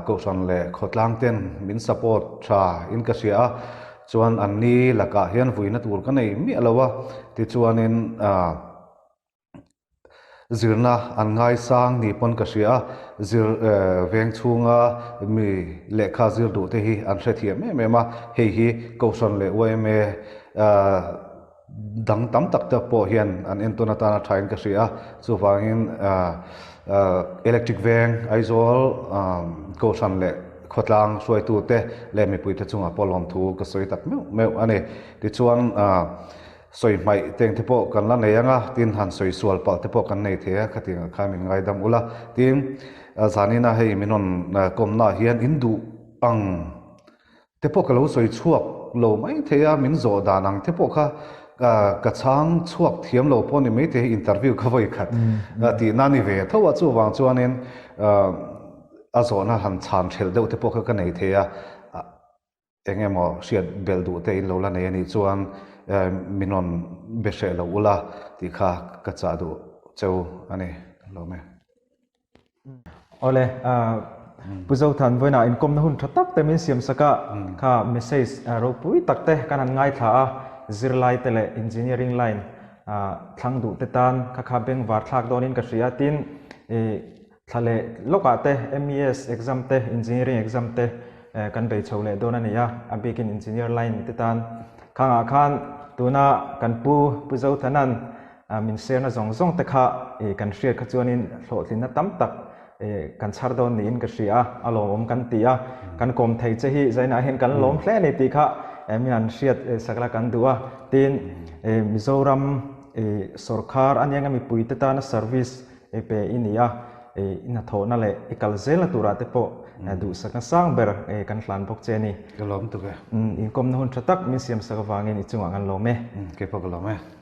Kohhran leh Khawtlang ten min support tha in ka hria a, chuan an ni lakah hian vuina tur ka nei miah lo a, tichuanin zirna an ngaisang ni pawn ka hria a, zir veng chhunga mi lehkha zir duh te hi an hrethiam em em a, hei hi Kohhran leh yma Dang tam tak te pawh hian an entawn atana thain ka hria a, chuvangin Electric Veng, Aizawl, Kohhran leh khawtlang hruaitute leh mipuite chungah pawh lawmthu ka sawi tak meuh meuh a ni. Tichuan sawi hmaih teng te pawh kan la nei ang a, tin han sawi sual palh te pawh kan nei thei a, khatiangah khan min ngaidam ula. Tin, zanina hei min rawn kawmnaah hian in duh ang. Te pawh ka lo sawi chhuak lo mai thei a, min zawh dan ang te pawh kha ka chhang chhuak thiam lo pawh ni mai thei interview ka vawi khat tihna ni ve tho a, chuvang chuanin a zawhna han chhan hrelh deuh te pawh kha ka nei thei a, eng emaw hriat belh duh te in lo la nei a nih chuan min rawn be hreh lo ula tih kha ka chah duh cheu a ni lawm e. Awle, Pu Zothan vawiinah inkawmna hun tha tak te min siam sak a, kha message ropui tak te kan han ngaithla a, zirlai te leh engineering line thlang duh te tan kha kha bengvar thlak dawnin ka hria a, tin thla leh lawkah te MES exam te engineering exam te kan bei chho leh dawn a ni a, a bikin engineer line te tan khangah khan tuna kan pu Pu Zothana'n Min share na zawng zawng te kha kan hriat kha chuanin hlawhtlinna tam tak kan chhar dawn niin ka hria a, a lawmawm kan ti a, kan kawm thei che hi zainah hian kan lawm hle a ni tih kha min han hriat sak la kan duh a, tin Mizoram. i sawrkhar a nia nga mipuite tana service i pe i ni a, i hnathawhna leh i kal zelna turah te pawh duhsakna sang ber kan hlan bawk che a ni. Ka lawm tuk e. Inkawmna hun tha tak min siamsak avangin i chungah kan lawm e. Keipawh ka lawm e.